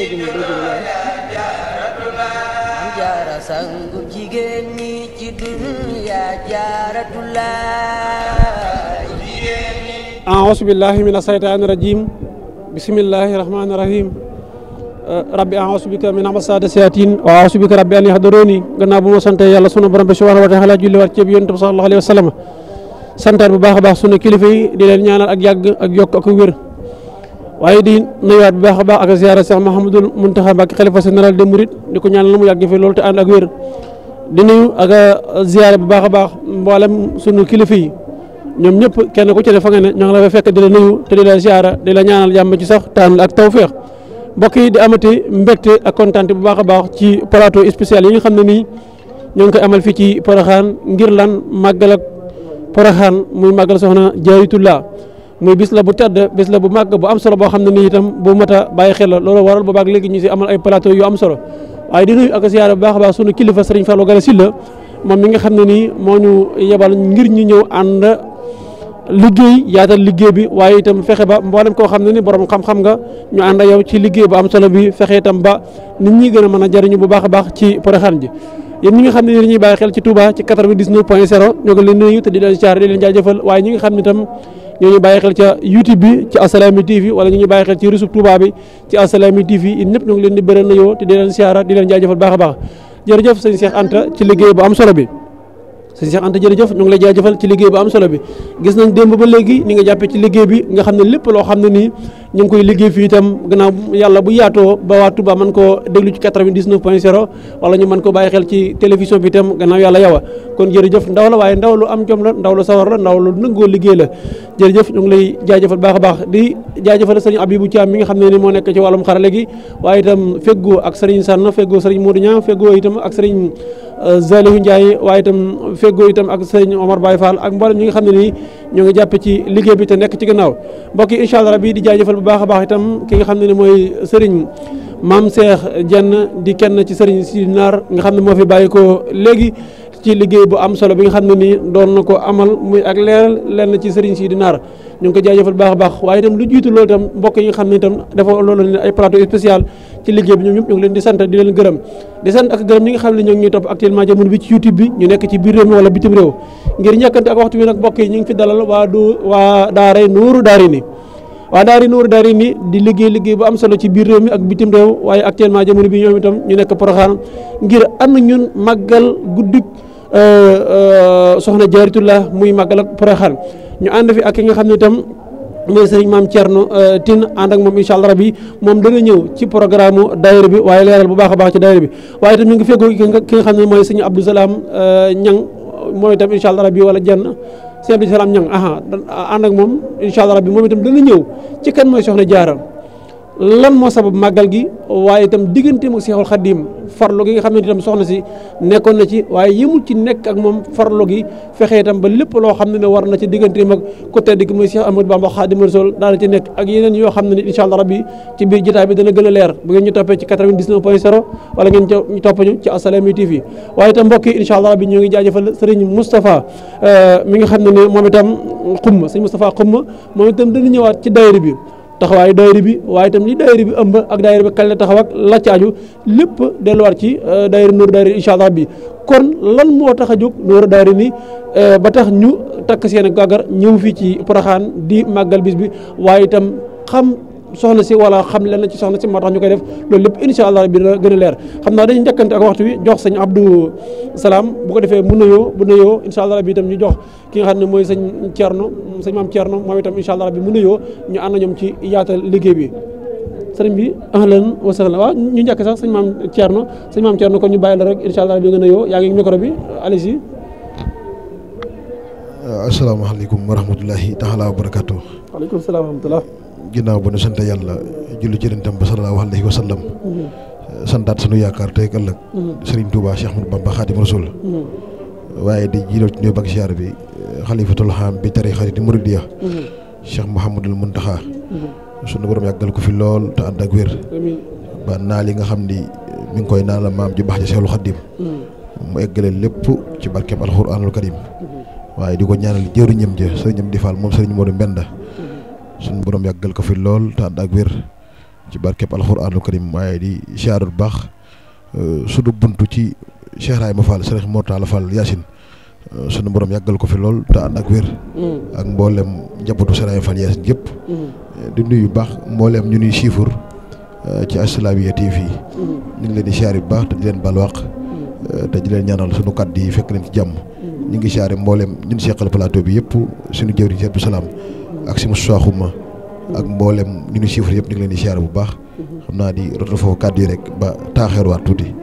dégg ñu am jaara sangu jigéen ñi ci dunya jaaratulaay. a'uuzu billahi mina saytaani rajiim bismillahi rahmaani rahiim rabbi a'uuzu bika min hamazaati sayaatiin wa a'uuzu bika rabbi an yahduruuni gannaaw bu ma sante yàlla sunu borom bi subhaanahu wa taala julli waat ci yonent bi sallallahu alayhi wa sallam santaat bu baax a baax sunu kilifa yi di leen ñaanal ak yàgg ak yokk ak wér waaye di nuyuwaat bu baax a baax ak ziyaara Cheikh Mouhamadoul Mountakha Mbacké xalifa général des mourides di ko ñaanal mu yàgg fi loolu te ànd ak wér di nuyu ak ziyaara bu baax a baax mboolem sunu kilifa yi ñoom ñëpp kenn ku ci ne fa nga ne ñoo ngi la fay fekk di la nuyu te di la ziyaara di la ñaanal jàmm ci sax tànn ak tawféex mbokk yi di amati mbégte ak kontaante bu baax a baax ci plateau spécial yi nga xam ne nii ñoo ngi koy amal fii ci Porokhane ngir lan màggal ak Porokhane muy màggal soxna Jaaratullah muy bis la bu tedd bis la bu màgg bu am solo boo xam ne nii itam bu mat a bàyyi xel la loolu waral boobaag léegi ñu si amal ay plateau yu am solo waaye di nuyu ak ziyaara bu baax a baax sunu kilifa Serigne Fallou Gala Sylla moom mi nga xam ne nii moo ñu yebal ngir ñu ñëw ànd liggéey yaatal liggéey bi waaye itam fexe ba mboolem koo xam ne ni borom xam-xam nga ñu ànd yow ci liggéey bu am solo bi fexe itam ba nit ñi gën a mën a jariñu bu baax a baax ci Porokhane ji yéen ñi nga xam ne ni dañuy bàyyi xel ci Touba ci 99.0 ñoo ngi leen nuyu te di leen siyaare di leen jaajëfal waaye ñi nga xam ne itam ñoo ñu bàyyi xel ca YouTube bi ci Assalaamy TV wala ñu ñu bàyyi xel ci réseau Touba bi ci Assalaamy TV yéen ñëpp ñoo ngi leen di bëral nuyoo te di leen siyaara di leen jaajëfal baax a baax jërëjëf sëñ Cheikh Anta ci liggéey bu am solo bi sëñ Cheikh Anta jërëjëf ñu ngi lay jaajëfal ci liggéey bu am solo bi gis nañ démb ba léegi ni nga jàppee ci liggéey bi nga xam ne lépp loo xam ne nii ñu ngi koy liggéey fii itam gannaaw yàlla bu yaatoo ba waa Touba mën koo déglu ci 99.0 wala ñu mën ko bàyyi xel ci télévision bi itam gannaaw yàlla yow kon jërëjëf ndaw la waaye ndaw lu am jom la ndaw lu sawar la ndaw lu nangoo liggéey la jërëjëf ñu ngi lay jaajëfal baax a baax di jaajëfal sëriñ Abibou Thiam mi nga xam ne ni moo nekk ci wàllum xarale gi waaye itam feggoo ak sëriñ Sanna feggoo sëriñ Modou Niang feggoo itam ak sëriñ Zalihu Ndiaye waaye itam feggoo itam ak sëriñ Omar Baye Fall ak mboolem ñi nga xam ne nii ñoo ngi jàppe ci liggéey bi te nekk ci gannaaw mbokk yi incha allah rabbi di jaajëfal bu baax a baax itam ki nga xam ne ni mooy sëriñ Maam Cheikh Diène di kenn ci sëriñ Sidi Naar nga xam ne moo fi bàyyi ko léegi ci liggéey bu am solo bi nga xam ne nii doon na ko amal muy ak leeral lenn ci sëriñ Sidi Naar ñu ngi ko jaajëfal baax a baax waaye itam lu jiitu loolu itam mbokk yi nga xam ne itam dafa loolu ne ay plateau spécial ci liggéey bi ñoom ñëpp ñu ngi leen di sant di leen gërëm di sant ak gërëm ñi nga xam ne ñoo ngi ñuy topp actuellement jamono bi ci YouTube bi ñu nekk ci biir réew mi wala bitim réew ngir ñàkkante ak waxtu bi nag mbokk yi ñu ngi fi dalal waa daaray Nuuru Daarayni waa daari Nuuru Daarayni di liggéey bu am solo ci biir réew mi ak bitim réew waaye actuellement jamono bi ñoom itam ñu nekk Porokhane ngir ànd ñun màggal guddik soxna Jaaratullah muy màggal ak Porokhane ñu ànd fi ak ki nga xam ne itam mooy sëriñ Maam Thierno Tine ànd ak moom incha allah rabbi moom dana ñëw ci programme daayira bi waaye leeral bu baax a baax ci daayira bi waaye itam ñu ngi feggoo ki nga xam ne mooy sëriñ Abdou Salam Ñang moom itam incha allah rabbi wala jenn sëriñ Abdou Salam Ñang ànd ak moom incha allah rabbi moom itam dana ñëw ci kan mooy soxna Jaara lan moo sabab màggal gi waaye itam diggante mu Seexul Xadiim farlu gi nga xam ne itam soxna si nekkoon na ci waaye yëmul ci nekk ak moom farlu gi fexe itam ba lépp loo xam ne war na ci diggante mag ku tedd ki muy Cheikh Ahmadou Bamba Xaadimu Rasuul daana ci nekk ak yeneen yoo xam ne ni incha allah rabbi ci biir jotaay bi dana gën a leer bu ngeen ñu toppee ci 99.0 wala ngeen ñu topp ñu ci Assalaamy TV waaye itam mbokk yi incha allah rabbi ñoo ngi jaajëfal Serigne Moustapha mi nga xam ne ne moom itam xumma Serigne Moustapha xumma moom itam dana ñëwaat ci daayira bi taxawaayu daayira bi waaye itam li daayira bi ëmb ak daayira bi kañ la taxaw ak la ci aju lépp delluwaat ci daayira Nuuru Daarayni incha allah bi kon lan moo tax a jóg Nuuru Daarayni ba tax ñu takk seen gàggar ñëw fii ci Porokhane di màggal bis bi waaye itam xam soxna si wala xam lenn ci soxna si moo tax ñu koy def loolu lépp incha allah bi dina gën a leer xam naa dañuy njëkkante ak waxtu wi jox sëñ Abdou Salam bu ko defee bu nuyoo incha allah bi itam ñu jox ki nga xam ne mooy sëñ Thierno sëñ Maam Thierno moom itam incha allah bi mu nuyoo ñu ànd ñoom ci yaatal liggéey bi sëriñ bi ahlan wa sahlan waaw ñu njëkk sax sëñ Maam Thierno kon ñu bàyyi la rek incha allah bi nga nuyoo yaa ngi micro bi allez-y. asalaamaaleykum wa rahmatulahi taala wa barakatu. waaleykum salaam wa rahmatulah. ginnaaw ba nu sant yàlla julli ci yonentam ba sallallahu alayhi wa sallam santaat sunu yaakaar tey ëllëg Serigne Touba Cheikh Ahmadou Bamba Xaadimu Rasuul waaye di jiital ci nuyu bak siyaar bi xalifatul xam bi tarixa di Muridiya Cheikh Mouhamadoul Mountakha sunu borom yàggal ko fi lool te ànd ak wér ba naal yi nga xam ni mi ngi koy naan la maam ji baax ji Seexul Xadiim mu eggale lépp ci barkeem alxuraanul karim waaye di ko ñaanal jëwriñam ja sëriñam di Fall moom sëriñ Modou Mbenda suñu borom yàggal ko fi lool te ànd ak wér ci barkeb alxuraanul karim waaye di siyaar bu baax sunu buntu ci Cheikh Ibrahima Fall Serigne Mortala Fall Yacine sunu borom yàggal ko fi lool te ànd ak wér. ak mboolem njabootu Cheikh Ibrahima Fall Yacine yëpp. di nuyu bu baax mboolem ñu nuy siifur ci As-Salamiyya TV. ñu ngi leen di siyaar bu baax te di leen baal wàq te di leen ñaanal sunu kàddu yi fekk leen ci jàmm. ñu ngi siyaare mboolem ñun seqal plateau bi yëpp suñu jëwriñ ci Abdou Salam ak si Moussa Xuma ak mboolem ñu siifur yëpp ñu ngi leen di siyaare bu baax. xam naa di rotal foofu kàddu yi rek ba taaxeeruwaat tuuti.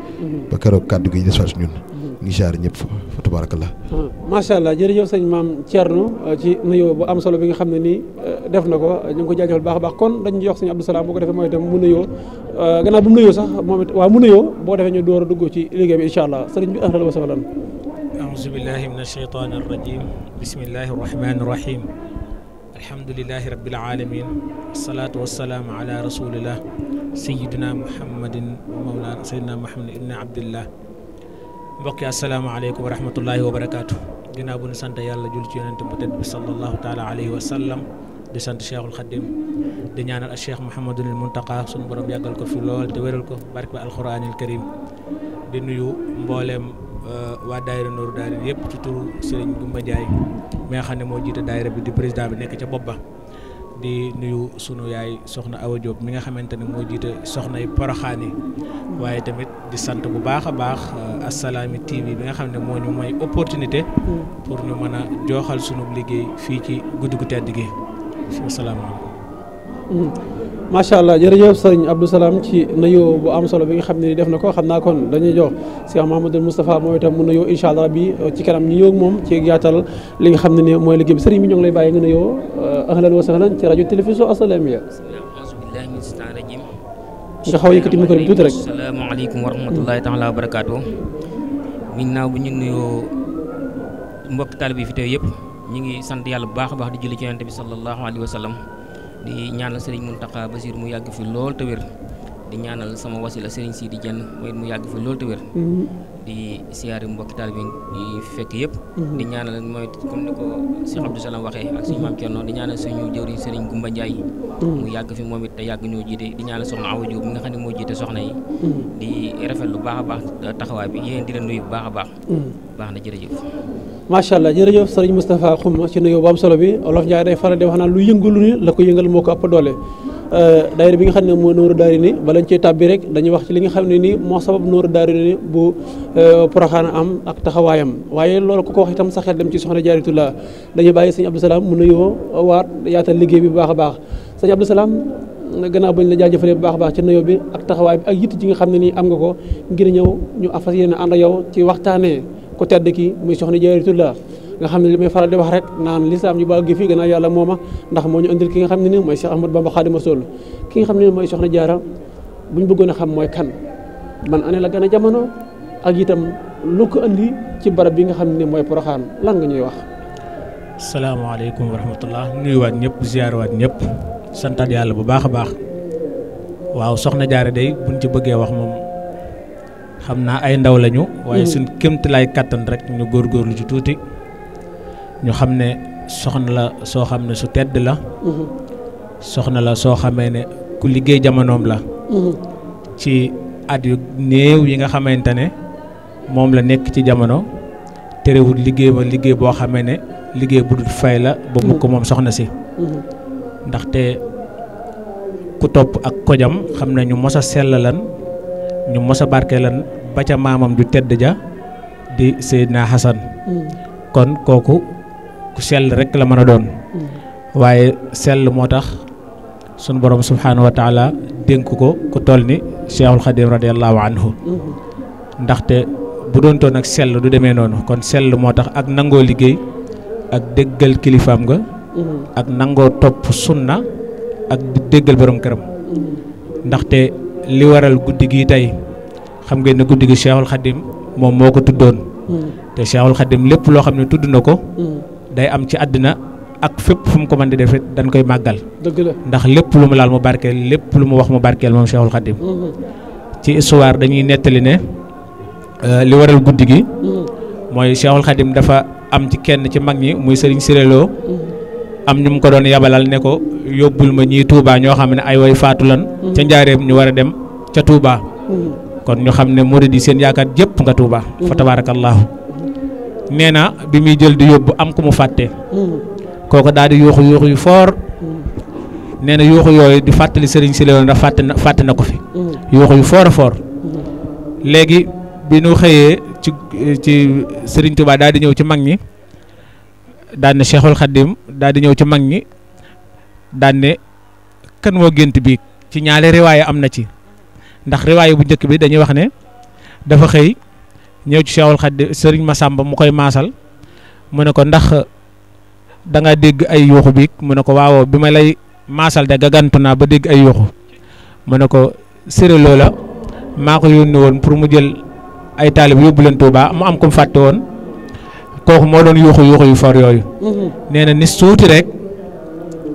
ba keroog kàddu gi des waat ñun. ngi siyaare ñëpp fa tabarakallah. macha allah jërëjëf sëñ maam Thierno ci nuyoo bu am solo bi nga xam ne nii def na ko ñu ngi ko jaajëfal baax a baax kon dañuy jox sëñ Abdou Salam bu ko defee mooy itam mu nuyoo gannaaw bu mu nuyoo sax moom it waaw mu nuyoo boo defee ñu door a dugg ci liggéey bi incha allah sëriñ bi ahlan wa sahlan. auzu billahi min ashaytani arrajim bismillahi arrahmani arrahim alhamdulillahi rabbil alamin wassalatu wassalamu ala rasulillah sayyidina muhammadin wa mawlana sayyidina muhammad ibn abdillah mbokk yi asalaamaaleykum wa rahmatullahi wa barakaatu ginnaaw bu ñu sant yàlla jul ci yonente bu tedd bi sallallahu taala alayhi wa sallam di sant cheikhul xadim di ñaanal ak cheikh mouhamadul muntaqa suñu borom yàggal ko fi lool te wéral ko barke ba alquranil karim di nuyu mbooleem waa daayira Nooru Daarayni yëpp ci turu Serigne Goumba Ndiaye mi nga xam ne moo jiite daayira bi di président bi nekk ca bopp ba di nuyu sunu yaay soxna Awa Diop mi nga xamante ne moo jiite soxna yi Poroxaan yi waaye tamit di sant bu baax a baax As-Salamiyya TV bi nga xam ne moo ñu mooy opportunité pour ñu mën a jooxal sunu liggéey fii ci guddi gu tedd gi asalaamaaleykum. macha allah jërëjëf sëriñ Abdou Salam ci nuyoo bu am solo bi nga xam ne def na ko xam naa kon dañuy jox Cheikh Mouhamadou Moustapha moom itam mu nuyoo incha allah rabbi ci kanam ñu ñëw moom ci yaatal li nga xam ne ni mooy liggéey bi sëriñ bi ñoo ngi lay bàyyi nga nuyoo ahlan wa sahlan ci rajo télévision As-Salamiyya. nga xaw a yëkkati micro bi tuuti rek. asalaamaaleykum wa rahmatullahi taala wa barakaatu. ginnaaw bu ñu nuyoo mbokk taalibe yi fi teew yëpp ñu ngi sant yàlla bu baax a baax di julli ci yonent bi sallallahu alayhi wa sallam di ñaanal sëriñ Mountakha Bassir mu yàgg fi lool te wér di ñaanal sama wasila sëriñ Sidi Dieng mooy mu yàgg fi lool te wér di siyaare mbokki taalibe yi fekk yëpp di ñaanal mooy comme ni ko Cheikh Abdou Salam waxee ak suñu maam Thierno di ñaanal suñu jëwriñ sëriñ Goumba Ndiaye mu yàgg fi moom it te yàgg ñoo jiite di ñaanal soxna Awa Diop mi nga xam ne moo jiite soxna yi di rafet lu baax a baax taxawaay bi yéen di leen nuyu bu baax a baax baax na jërëjëf. macha allah jërëjëf sëriñ Moustapha Xuma ci nuyoo bu am solo bi Olof Ndiaye day faral di wax naan lu yëngalu ni la ko yëngal moo ko ëpp doole daayira bi nga xam ne moo Nooru Daarayni balañ cee tàbbi rek dañuy wax ci li nga xam ne nii moo sabab Nooru Daarayni bu Porokhane am ak taxawaayam waaye loolu ku ko wax itam sa xel dem ci soxna Jaaratullah dañuy bàyyi sëñ Abdou Salam mu nuyoo waat yaatal liggéey bi bu baax a baax sëñ Abdou Salam gannaaw bañ la jaajëfalee bu baax a baax ci nuyoo bi ak taxawaay bi ak yitt ji nga xam ne nii am nga ko ngir ñëw ñu fas yéene ànd ak yow ci waxtaanee ku tedd ki muy soxna Jaaratullah nga xam ne li may faral di wax rek naan lislaam ñu ba gi fii gannaaw yàlla mooma ndax moo ñu indil ki nga xam ne ni mooy Cheikh Ahmadou Bamba Khadimu Rasul ki nga xam ne mooy soxna Jaara bu ñu bëggoon a xam mooy kan man année la gën a jamono ak itam lu ko indi ci barab bi nga xam ne mooy Porokhane lan nga ñuy wax. salaamaaleykum wa rahmatullah nuyuwaat ñëpp ziyaarwaat ñëpp santaat yàlla bu baax a baax waaw soxna Jaara day buñ ci bëggee wax moom xam naa ay ndaw lañu waaye suñ kéemtalaay kàttan rek ñu góorgóorlu ci tuuti ñu xam ne soxna la soo xam ne su tedd la soxna la soo xamee ne ku liggéey jamonoom la ci at yu néew yi nga xamante ne moom la nekk ci jamono terewul liggéey ba liggéey boo xamee ne liggéey bu dul fay la ba mu ko moom soxna si ndaxte ku topp ak kojam xam ne ñu mos a sellalan ñu mos a barkeelan ba ca maamam du tedd ja di Seydina Hasan kon kooku ku sell rek la mën a doon waaye sell moo tax sunu borom subhaanahu wa taala dénk ko ku toll ni Cheikhul Khadim radiallahu anhu ndaxte bu doon toon ak sell du demee noonu kon sell moo tax ak nangoo liggéey ak déggal kilifaam nga ak nangoo topp sunna ak di déggal borom këram ndaxte li waral guddi gi tey xam ngeen ne guddi gi Cheikhul Khadim moom moo ko tuddoon te Cheikhul Khadim lépp loo xam ne tudd na ko day am ci àddina ak fépp fu mu ko mën di defee dañ koy màggal. dëgg la ndax lépp lu mu laal mu barkeel lépp lu mu wax mu barkeel moom Cheikhul Khadim ci histoire dañuy nettali ne li waral guddi gi mooy Cheikhul Khadim dafa am ci kenn ci mag ñi muy Serigne Siréloo am ñu mu ko doon yabalal ne ko yóbbul ma ñii Touba ñoo xam ne ay way faatu lan ca njaareem ñu war a dem ca Touba kon ñu xam ne murid yi seen yaakaar jëpp nga Touba fa tabaarakallaahu nee na bi muy jël di yóbbu am ku mu fàtte kooku daal di yuuxu yu foor nee na yuuxu yooyu di fàttali sëriñ si la ndax fàtte na ko fi yuuxu yu foor a foor léegi bi ñu xëyee ci sëriñ Touba daal di ñëw ci mag ñi daan ne Cheikhul Khadim daal di ñëw ci mag ñi daan ne kan moo gént bi ci ñaari riwaaya am na ci ndax riwaaya bu njëkk bi dañuy wax ne dafa xëy ñëw ci Cheikhul Khadim sëriñ Massamba mu koy maasal mu ne ko ndax da nga dégg ay yuuxu biig mu ne ko waaw bi ma lay maasal de gagantu naa ba dégg ay yuuxu mu ne ko sëre loola maa ko yónni woon pour mu jël ay taalib yóbbu leen Touba mu am ko mu fàtte woon kooku moo doon yuuxu yu for yooyu nee na ni suuti rek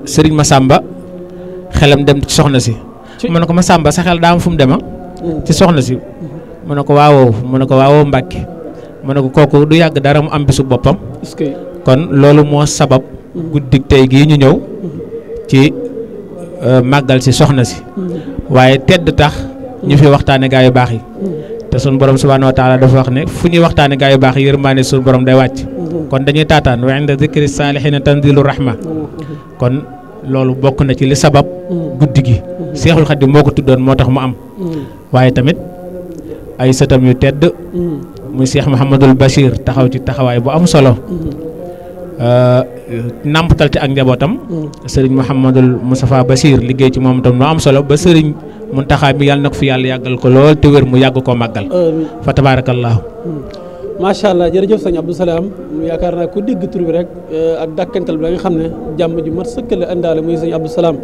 sëriñ Massamba xelam dem ci soxna si mu ne ko Massamba sa xel daa am fu mu dema ci soxna si mu ne ko waawoo Mbàkke mu ne ko kooku du yàgg dara mu am bisu boppam kon loolu moo sabab guddik tey gii ñu ñëw ci màggal si soxna si waaye tedd tax ñu fi waxtaane gaa yu baax yi te sun borom subhaanahu wa taala dafa wax ne fu ñuy waxtaane gaa yu baax yi yërmaane sun borom day wàcc kon dañuy taataan wa inda zikri saalihiina tanzilu rahma kon loolu bokk na ci li sabab guddi gi Seexul Xadiim moo ko tuddoon moo tax mu am waaye tamit ay sëtam yu tedd muy Cheikh Mouhamadul Bachir taxaw ci taxawaay bu am solo nàmpatal ci ak njabootam sëriñ Mouhamadul Moustapha Bachir liggéey ci moom tam lu am solo ba sëriñ Muntaxa mi yàlla na ko fi yàlla yàggal ko lool te wér mu yàgg koo màggal fa tabaarakallaahu macha allah jërëjëf sëñ Abdou Salam yaakaar naa ku dégg tur bi rek ak dàkkantal bi da nga xam ne jàmm ju mat sëkk la indaale muy sëñ Abdou Salam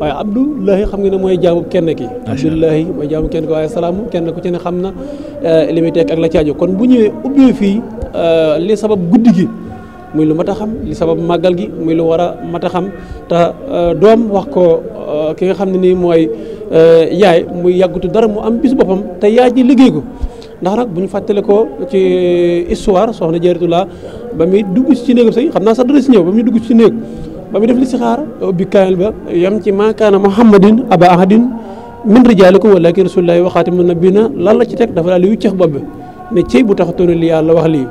waaye Abdoulahi xam nga ne mooy jaamu kenn ki Abdoulahi mooy jaamu kenn ki waaye Salaam kenn ku ci ne xam na li muy tekk ak la caajo kon bu ñëwee ubbee fii li sabab guddi gi muy lu mat a xam li sabab màggal gi muy lu war a mat a xam te doom wax ko ki nga xam ne nii mooy yaay muy yàggutu dara mu am bis boppam te yaay ji liggéey ko ndax nag bu ñu fàttale ko ci histoire soxna Jaaratullah ba muy dugg ci néegam sëy xam naa sax dana si ñëw ba muy dugg ci néeg ba muy def li si xaar ubbi kaamil ba yam ci maa kaana Muhammadin aba ahadin min rijaalikum walaakin rasuulullaahi wa xaatimun nabiyyiina lan la ci teg dafa daal di wiccax bopp bi ne cey bu taxatoon li yàlla wax lii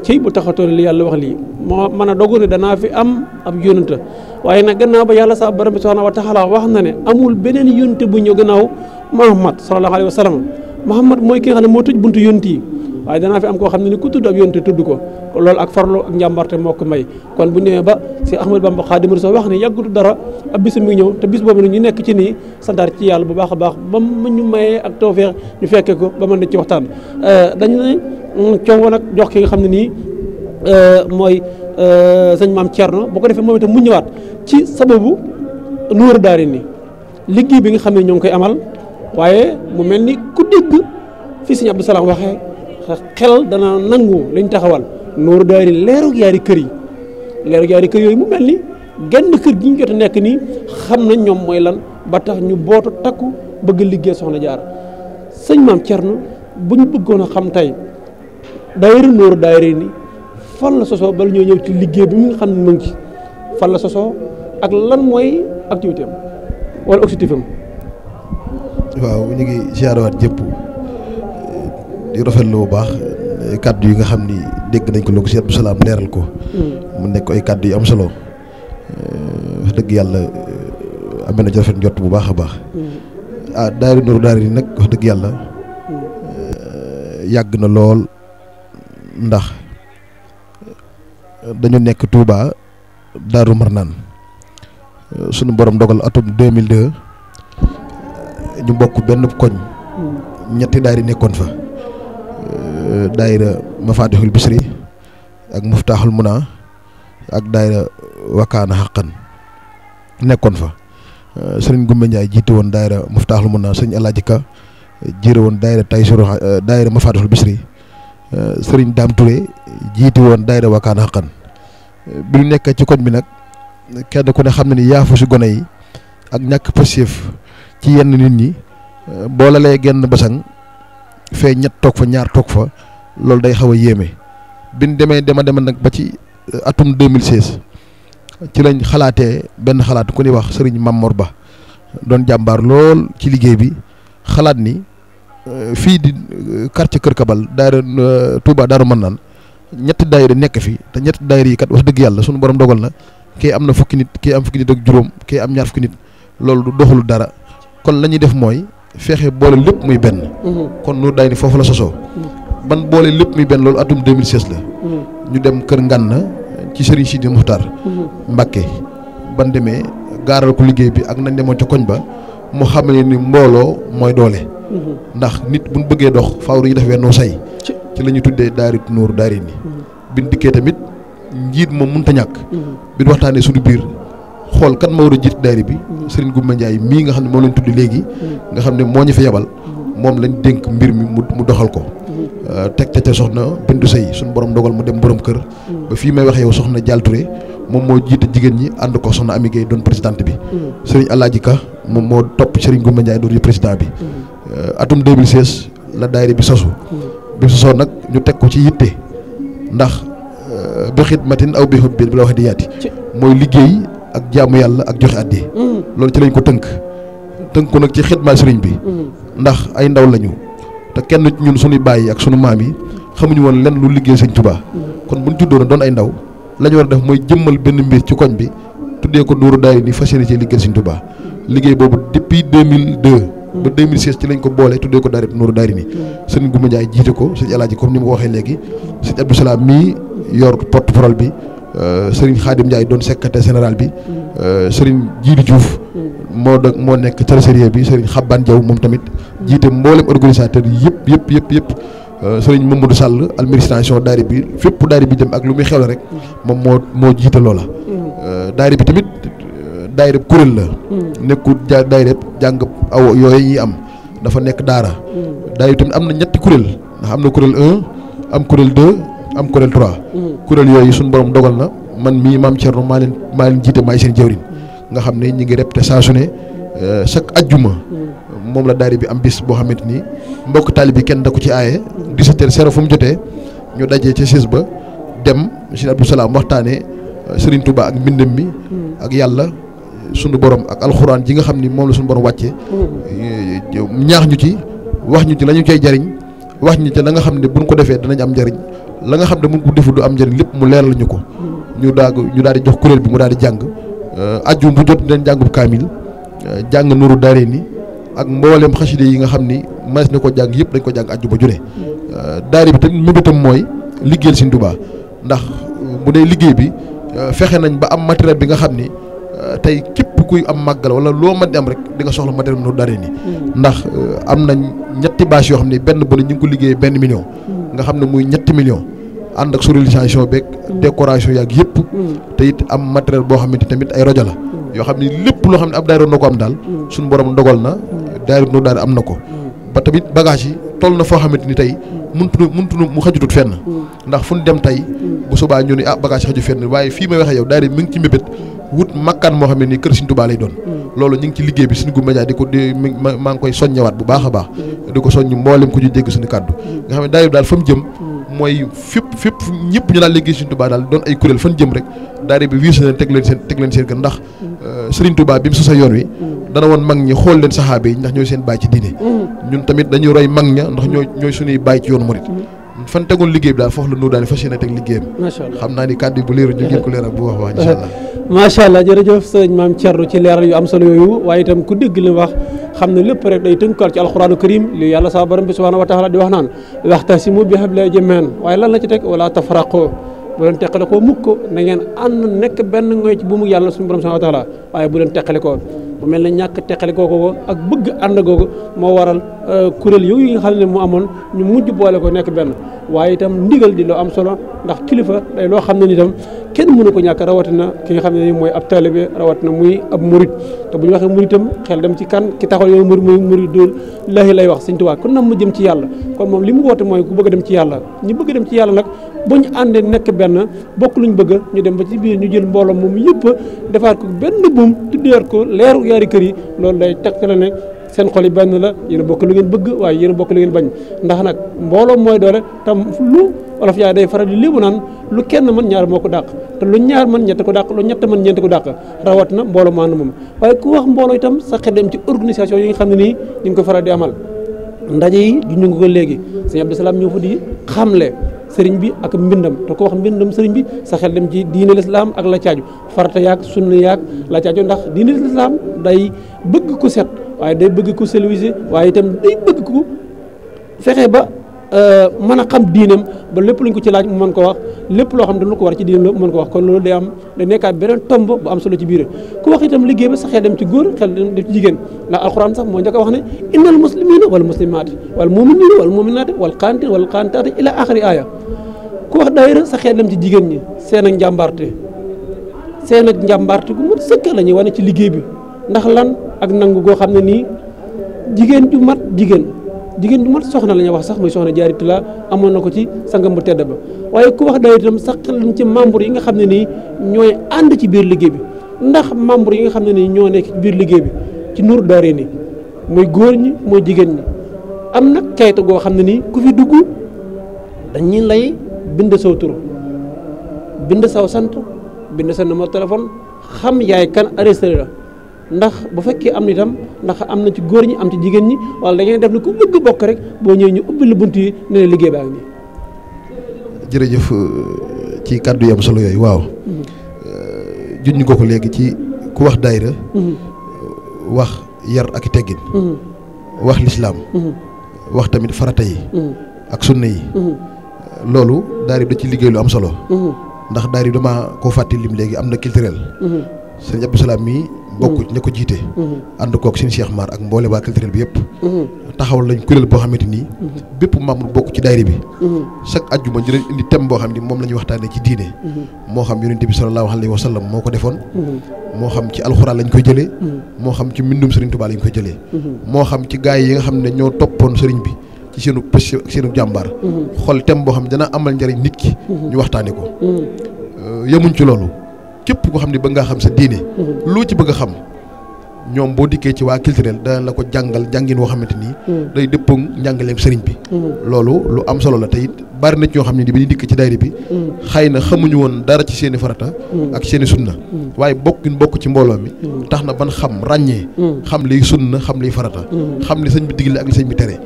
cey bu taxatoon li yàlla wax lii moo mën a dogu ne danaa fi am ab yónante waaye nag gannaaw ba yàlla sa borom bi subhaanahu wa taala wax na ne amul beneen yónante bu ñëw gannaaw Muhammad sallallahu alayhi wa sallam Muhammad mooy ki nga xam ne moo tëj buntu yónent yi waaye danaa fi am koo xam ne ni ku tudd ab yónent tudd ko loolu ak farlu ak njàmbarte moo ko may kon bu ñëwee ba si Ahmadu Bamba Xaadimu Rasuul wax ne yàggutu dara ab bis mi ngi ñëw te bis boobu nag ñu nekk ci nii santaar ci yàlla bu baax a baax ba mu ñu mayee ak tawfeex ñu fekkee ko ba mën na ci waxtaan dañu ne coow nag jox ki nga xam ne nii mooy sëñ Maam Thierno bu ko defee moom itam mu ñëwaat ci sababu Nuuru Daarayni liggéey bi nga xam ne ñoo ngi koy amal waaye mu mel ni ku dégg fii sëñ Abdou Salam waxee xel dana nangu liñ taxawal Nuuru Daarayni leerug yaari kër yi leerug yaari kër yooyu mu mel ni genn kër gi ñu jot a nekk nii xam nañ ñoom mooy lan ba tax ñu bootu takku bëgg liggéey Soxna Jaara sëñ Maam Thierno bu ñu bëggoon a xam tey daayira Nuuru Daarayni fan la sosoo bala ñoo ñëw ci liggéey bi nga xam ne mu ngi ci fan la sosoo ak lan mooy activité am wala objectif am. waaw ñu ngi ziarawaat jëpp di rafetlu bu baax kàddu yi nga xam ni dégg nañ ko lu ko si Abdou Salam leeral ko. mu nekk ay kàddu yu am solo wax dëgg yàlla amee na ci rafet njort bu baax a baax. daayira Nuuru Daarayni nag wax dëgg yàlla yàgg na lool ndax dañu nekk Touba Daaru Marnaan sunu borom dogal atum 2002 ñu bokk benn koñ ñetti daayira nekkoon fa daayira Mafatihul Bisri ak Muftaaxul Muna ak daayira Wakaana Xaqan nekkoon fa sëriñ Gumba Ndiaye jiite woon daayira Muftaaxul Muna sëriñ Alaaji Ka jiite woon daayira Taysuru daayira Mafatihul Bisri sëriñ Daam Touré jiite woon daayira Wakaana Xaqan bi ñu nekkee ci koñ bi nag kenn ku ne xam na ni yaafu si gone yi ak ñàkk passif ci yenn nit ñi boo lalee genn basang fee ñett toog fa ñaar toog fa loolu day xaw a yéeme bi ñu demee dema nag ba ci atum 2016 ci lañ xalaatee benn xalaat ku ñuy wax sëriñ Mamor Ba doon jàmbaar lool ci liggéey bi xalaat ni fii di quartier Kër Kabal daayira Touba Daaru Mannaan ñetti daayira nekk fi te ñetti daayira yi kat wax dëgg yàlla sunu borom dogal na kii am na fukki nit kii am fukki nit ak juróom kii am ñaar fukki nit loolu du doxalu dara kon la ñuy def mooy fexe boole lépp muy benn. kon Nour Daayni foofu la sosoo. ban boole lépp muy benn loolu atum 2016 la. ñu dem Kër Ngànna ci Serigne Sidi Muxtaar Mbakke ban demee gaaral ko liggéey bi ak nañ demoon ca koñ ba mu xam ne ni mbooloo mooy doole. ndax nit buñ bëggee dox faaw ñu def wennoo say. ci la ñuy tuddee Daarit Nour Daayni. biñ dikkee tamit njiit moom mënut a ñàkk. biñ waxtaanee suñu biir xool kan moo war a jiit daayira bi. Serigne Goumba Ndiaye mii nga xam ne moom lañ tudd léegi. nga xam ne moo ñu fa yebal moom lañ dénk mbir mi mu doxal ko. teg ca soxna Bintu Sey suñu borom dogal mu dem borom kër. ba fii may wax yow soxna Dial Touré moom moo jiite jigéen ñi ànd ko soxna Ami Gueye doon présidente bi. Serigne Alaaji Ka moom moo topp Serigne Goumba Ndiaye doon président bi. atum 2016 la daayira bi sosu. bi sosoo nag ñu teg ko ci yitte ndax bi xidmatin aw bi xut bi la wax di yaati mooy liggéey ak jaamu yàlla ak joxe addi loolu ci lañ ko tënk ko nag ci xidmaal sëriñ bi ndax ay ndaw lañu te kenn ci ñun suñuy bàyyi ak sunu maam yi xamuñu woon lenn lu liggéey sëñ Tuubaa kon buñ juddoo doon ay ndaw la ñu war a def mooy jëmmal benn mbir ci koñ bi tuddee ko Nour Daayni fas yéene ci liggéey sëñ Tuubaa liggéey boobu depuis 2002 ba 2016 ci lañ ko boole tuddee ko Daarit Nour Daayni sëñ Goumba Ndiaye jiite ko sëñ Alaaji comme ni ma ko waxee léegi sëñ Abdou Salaam mii yor porte-parole bi sëriñ Khadim Ndiaye doon secrétaire général bi sëriñ Djili Diouf moo nekk trésorier bi sëriñ Xaban Diaw moom tamit jiite mboolem organisateur yëpp sëriñ Mamadou Sall administration daayira bi fépp daayira bi dem ak lu muy xewle rek moom moo jiite loola daayira bi tamit daayira kuréel la nekkul daayira jàng aw yooyu ñuy am dafa nekk daara daayira tamit am na ñetti kuréel ndax am na kuréel 1 am kuréel 2 am kuréel 3 kuréel yooyu suñu borom dogal na man mii maam Thierno maa leen jiite maay seen jawrin nga xam ne ñi ngi répété saa su ne chaque ajjuma moom la daayira bi am bis boo xamante ni mbokk taali bi kenn da ko ci aaye 17h fu mu jotee ñu dajee ca siis ba dem Sëriñ Abdou Salaam waxtaanee Serigne Touba ak mbindam mi ak yàlla sunu borom ak alxuraan ji nga xam ni moom la sunu borom wàccee ñaax ñu ci wax ñu ci la ñu koy jariñ wax ñu ci la nga xam ne buñ ko defee danañ am njariñ la nga xam ne buñ ko defu du am njariñ lépp mu leeral ñu ko ñu daal di jox kuréel bi mu daal di jàng ajjum bu jot dinañ jàngub kaamil jàng Nour Daayni ak mboolem xaside yi nga xam ni mas na ko jàng yëpp dañ ko jàng ajju ba june daayira bi tamit mébétam mooy liggéeyal Sëriñ Tuubaa ndax bu dee liggéey bi fexe nañ ba am matériel bi nga xam ni tey képp kuy am màggal wala loo mën di am rek di nga soxla matériel Nour Daayni ndax am nañ ñetti bâche yoo xam ne benn bu ne ñu ngi ko liggéeyee $1 million nga xam ne muy $3 millions ànd ak sonorisation beeg décoration yaag yëpp te it am matériel boo xamante tamit ay rajo la yoo xam ne lépp loo xam ne ab daayira na ko am daal suñu borom dogal na daayira Nour Daayni am na ko ba tamit bagage yi toll na foo xamante ni tey muntu mu xajutut fenn ndax fu ñu dem tey bu subaa ñu ne bagage xaju fenn waaye fii may waxee yow daayira mi ngi ci mbébét wut makkaan moo xam ne nii kër Sëriñ Tuubaa lay doon loolu ñu ngi ci liggéey bi suñu Goumba Ndiaye maa ngi koy soññewaat bu baax a baax di ko soññ mboolem ku ñu dégg suñu kàddu nga xam ne daayira daal fa mu jëm mooy fépp ñëpp ñu daal liggéey Sëriñ Tuubaa daal doon ay kuréel fan jëm rek daayira bi wiir leen teg leen seen gën ndax Sëriñ Tuubaa bi mu sosa yoon wi dana woon mag ñi xool leen saxaaba yi ndax ñooy seen baay ci diine ñun tamit dañuy roy mag ña ndax ñooy suñuy baay ci yoonu murit fan tegoon liggéey bi daal foofu la Nour Daayni fas yéene teg liggéeyam xam naa ni kàddu yi bu leeru ñu ngeen ko leeral bu wax insha allah macha allah jërëjëf sëñ maam Thierno ci leeral yu am solo yooyu waaye itam ku dégg li wax xam ne lépp rek day tënkuwaat ci alxuraanu karim li yàlla sa borom bi subhanahu wa taala di wax naan waxtasimu bi hablillahi jamii'an waaye lan la ci teg wala tafarraqu bu leen teqale koo mukk na ngeen ànd nekk benn ngoy ci bu mu yàlla suñu borom subhanahu wa taala waaye bu leen teqale koo bu mel ne ñàkk teqale koo ak bëgg ànd googu moo waral kuréel yooyu yi nga xam ne mu amoon ñu mujj boole ko nekk benn waaye itam ndigal di loo am solo ndax kilifa day loo xam ne ni itam kenn mënu ko ñàkk rawatina ki nga xam ne ni mooy ab taalibe rawatina muy ab murit te bu ñu waxee murit itam xel dem ci kan ki taxawal yoonu murit muy murit dóol laahi lay wax Sëñ Tuubaa kon nam ma jëm ci yàlla kon moom li mu woote mooy ku bëgg a dem ci yàlla ñi bëgg a dem ci yàlla nag bu ñu àndee nekk benn bokk luñ bëgg ñu dem ba ci biir ñu jël mbooloo moom yëpp defaat ko benn buum tuddewaat ko leeru yaari kër yi loolu day tegtale ne seen xol yi benn la yéen a bokk lu ngeen bëgg waaye yéen a bokk lu ngeen bañ ndax nag mbooloo mooy doole tam lu olof yaay day faral di léebu naan lu kenn mën ñaar moo ko dàq te lu ñaar mën ñett ko dàq lu ñett mën ñeent ko dàq rawat na mbooloo maanaam moom waaye ku wax mbooloo itam sa xel dem ci organisation yi nga xam ne nii ñu ngi ko faral di amal ndaje yi ñu ngi ko léegi sëñ Abdou Salam ñëw fa di xamle sëriñ bi ak mbindam te ko wax mbindam sëriñ bi sa xel dem ci diine l'islam ak la caaju farata yaag sunna yaag la caaju ndax diine l'islam day bëgg ku set waaye day bëgg ku civilisé waaye itam day bëgg ku fexe ba mën a xam diineem ba lépp luñ ko ci laaj mu mën ko wax lépp loo xam ne lu ko war ci diineem la mu mën ko wax kon loolu day nekkaat beneen tomb bu am solo ci biir ku wax itam liggéey ba sa xel dem ci góor xel dem ci jigéen ndax alxuraan sax moo njëkk a wax ne innal muslimina wal muslimaati wal muminina wal muminaati wal qaanitiin wal qaanitaati ila axiri aaya ku wax daayira sa xel dem ci jigéen ñi seen ak njàmbarte gu mat sëkk la ñuy wane ci liggéey bi ndax lan ak nangu goo xam ne nii jigéen ju mat jigéen ju mat soxna la ñuy wax sax muy soxna Jaaratu la amoon na ko ci sangam bu tedd ba waaye ku wax daayira itam sax xel dem ci membre yi nga xam ne nii ñooy ànd ci biir liggéey bi ndax membre yi nga xam ne nii ñoo nekk ci biir liggéey bi ci Nour Daarayni muy góor ñi mooy jigéen ñi am nag kayit goo xam ne nii ku fi dugg dañuy lay bind saw tur bind saw sant bind sa numéro téléphone xam yaay kan arrêté la ndax bu fekkee am na itam ndax am na ci góor ñi am ci jigéen ñi wala da ngeen def ne ku bëgg bokk rek boo ñëwee ñu ubbi la bunt yi ne la liggéey baa ngi nii. jërëjëf ci kàddu yi am solo yooyu waaw. junj nga ko léegi ci ku wax daayira wax yar ak teggin. wax lislaam wax tamit farata yi. ak sunna yi. loolu daayira da ci liggéey lu am solo. ndax daayira dama koo fàtte lim léegi am na culturel. sëñ Abdou Salam mii bokk ña ko jiite. ànd koog seen Cheikh Mar ak mboole waa culturel bi yëpp. taxawal lañ kuréel boo xamante ni. bépp membre bokk ci daayira bi. chaque ajjuma dinañ indi thème boo xam ni moom la ñuy waxtaanee ci diine. moo xam yonent bi sallallahu alayhi wa sallam moo ko defoon. moo xam ci alxuraan lañ koy jëlee. moo xam ci mbindum Serigne Touba lañ koy jëlee. moo xam ci gaay yi nga xam ne ñoo toppoon Serigne bi ci seenu pêche ak seenu jàmbaar. xool thème boo xam ne dana amal njariñ nit ki. ñu waxtaanee ko. yemuñ ci loolu. képp koo xam ne bëgg ngaa xam sa diine loo ci bëgg a xam ñoom boo dikkee ci waa culturel dana la ko jàngal jàngin woo xamante ni day dëppoo njàngaleem sëriñ bi loolu lu am solo la te it bari na ñoo xam ne ni bi ñu dikk ci daayira bi xëy na xamuñu woon dara ci seeni farata ak seeni sunna waaye bokk ci mbooloo mi tax na ban xam ràññee xam liy sunna xam liy farata xam li sëñ bi digle ak li sëñ bi tere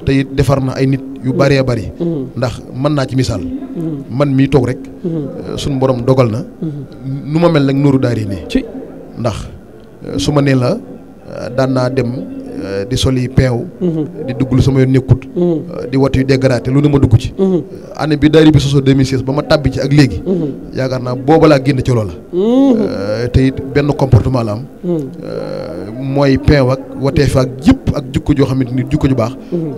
te it defar na ay nit yu bëree bëri ndax mën naa ci misaal man mii toog rek suñ borom dogal na nu ma mel nag Nourou Daarayni ndax su ma nee la daan naa dem di soli peew di dugg lu sama yoon nekkut di wat yu dégraté lu ne ma dugg ci année bi daayira bi sosoo 2016 ba ma tàbbi ci ak léegi yaakaar naa booba laa génn ci loola te it benn comportement la am mooy peew ak wateef ak yëpp ak jukko joo xamante ni jukko ju baax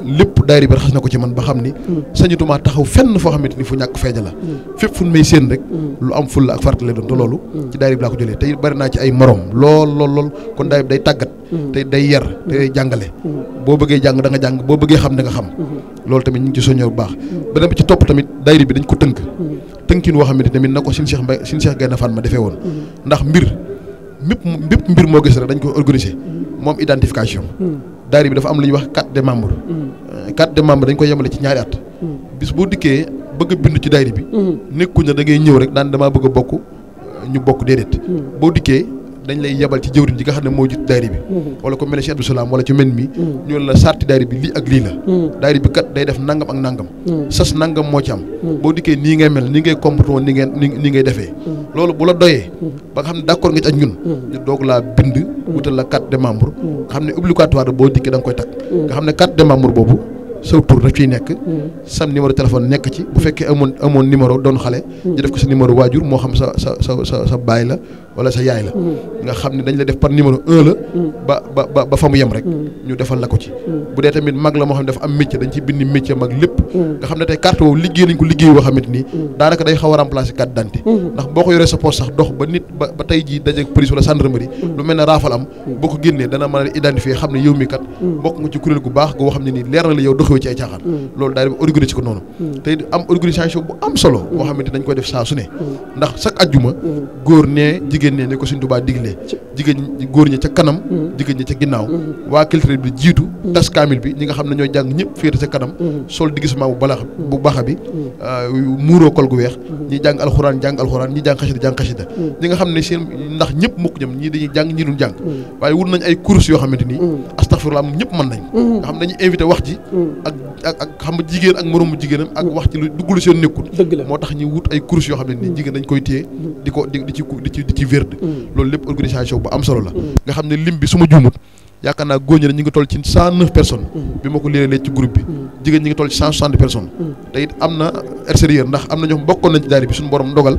lépp daayira bi raxas na ko ci man ba xam ni sañutuma taxaw fenn foo xamante ni fu ñàkk feeja la fépp fu may séen rek lu am ful la ak farata lay doon te loolu ci daayira bi laa ko jëlee te it bari naa ci ay morom lool kon daayira bi day tàggat te day yar te day jàngale boo bëggee jàng da nga jàng boo bëggee xam da nga xam loolu tamit ñu ngi ci soññoo bu baax beneen bi ci topp tamit daayira bi dañ ko tënkin woo xamante tamit na ko suñu Cheikh Gaïndé Fatma defee woon ndax bépp mbir moo gis rek dañ ko organiser moom identification daayira bi dafa am lu ñuy wax carte des membres carte des membres dañ ko yemale ci ñaari at bis boo dikkee bëgg a bind ci daayira bi nekkuñ na da ngay ñëw rek daan damaa bëgg a bokk ñu bokk déedéet boo dikkee dañ lay yebal ci jëwriñ ji nga xam ne moo jiit daayira bi wala ko mel ne Cheikh Abdou Salam wala ci mel mi ñu la sarti daayira bi lii ak lii la daayira bi kat day def nangam ak nangam sas nangam moo ci am boo dikkee nii ngay mel nii ngay comportement nii ngay defee loolu bu la doyee ba nga xam ne d'accord nga ci ak ñun ñu doog laa bind wutal la carte de membre nga xam ne obligatoire boo dikkee da nga koy takk nga xam ne carte de membre boobu sa tur daf ciy nekk sam numéro téléphone nekk ci bu fekkee amoon numéro doon xale ñu def ko sa numéro waajur moo xam sa baay la wala sa yaay la nga xam ne dañ la def par numéro 1 la ba fa mu yem rek ñu defal la ko ci bu dee tamit mag la moo xam ne dafa am métier dañ ci bind métier mag lépp nga xam ne tey carte boobu liggéey nañ ko liggéey boo xamante ni daanaka day xaw a remplacer carte d'identité ndax boo ko yoree sa poche sax dox ba nit ba tey jii dajeeg police wala gendarmerie lu mel ne raafal am boo ko génnee dana mën a identifier xam ne yow mi kat bokk nga ci kuréel gu baax goo xam ne nii leer na la yow doxewee ci ay caaxaan loolu daal di organiser ko noonu tey am organisation bu am solo boo xamante dañ koy def saa su ne ndax chaque ajjuma góor ne jigéen ne ko Sëriñ Tuubaa diglee jigéen góor ñi ca kanam jigéen ñi ca ginnaaw waa culture bi jiitu tas kaamil bi ñi nga xam ne ñooy jàng ñëpp féete ca kanam sol digisement bu baax bi muuroo kol gu weex ñi jàng alxuraan ñi jàng xasida ñi nga xam ne seen ndax ñëpp mukk ñam ñii dañuy jàng ñii duñ jàng waaye wut nañ ay courses yoo xamante ni astaghfirullah ñëpp mën nañ nga xam ne dañuy invité wax ji ak xam nga jigéen ak moroomu jigéenam ak wax ci lu duggul seen nekkul moo tax ñu wut ay courses yoo xam ne ni jigéen dañ koy téye di ci verde loolu lépp organisation bu am solo la nga xam ne lim bi su ma juumut yaakaar naa góor ñi ñu ngi toll ci 109 personnes bi ma ko léeg-léeg ci groupe bi jigéen ñi ngi toll ci 160 personnes te it am na extérieur ndax am na ñoo xam bokkoon nañ ci daari bi suñu borom ndogal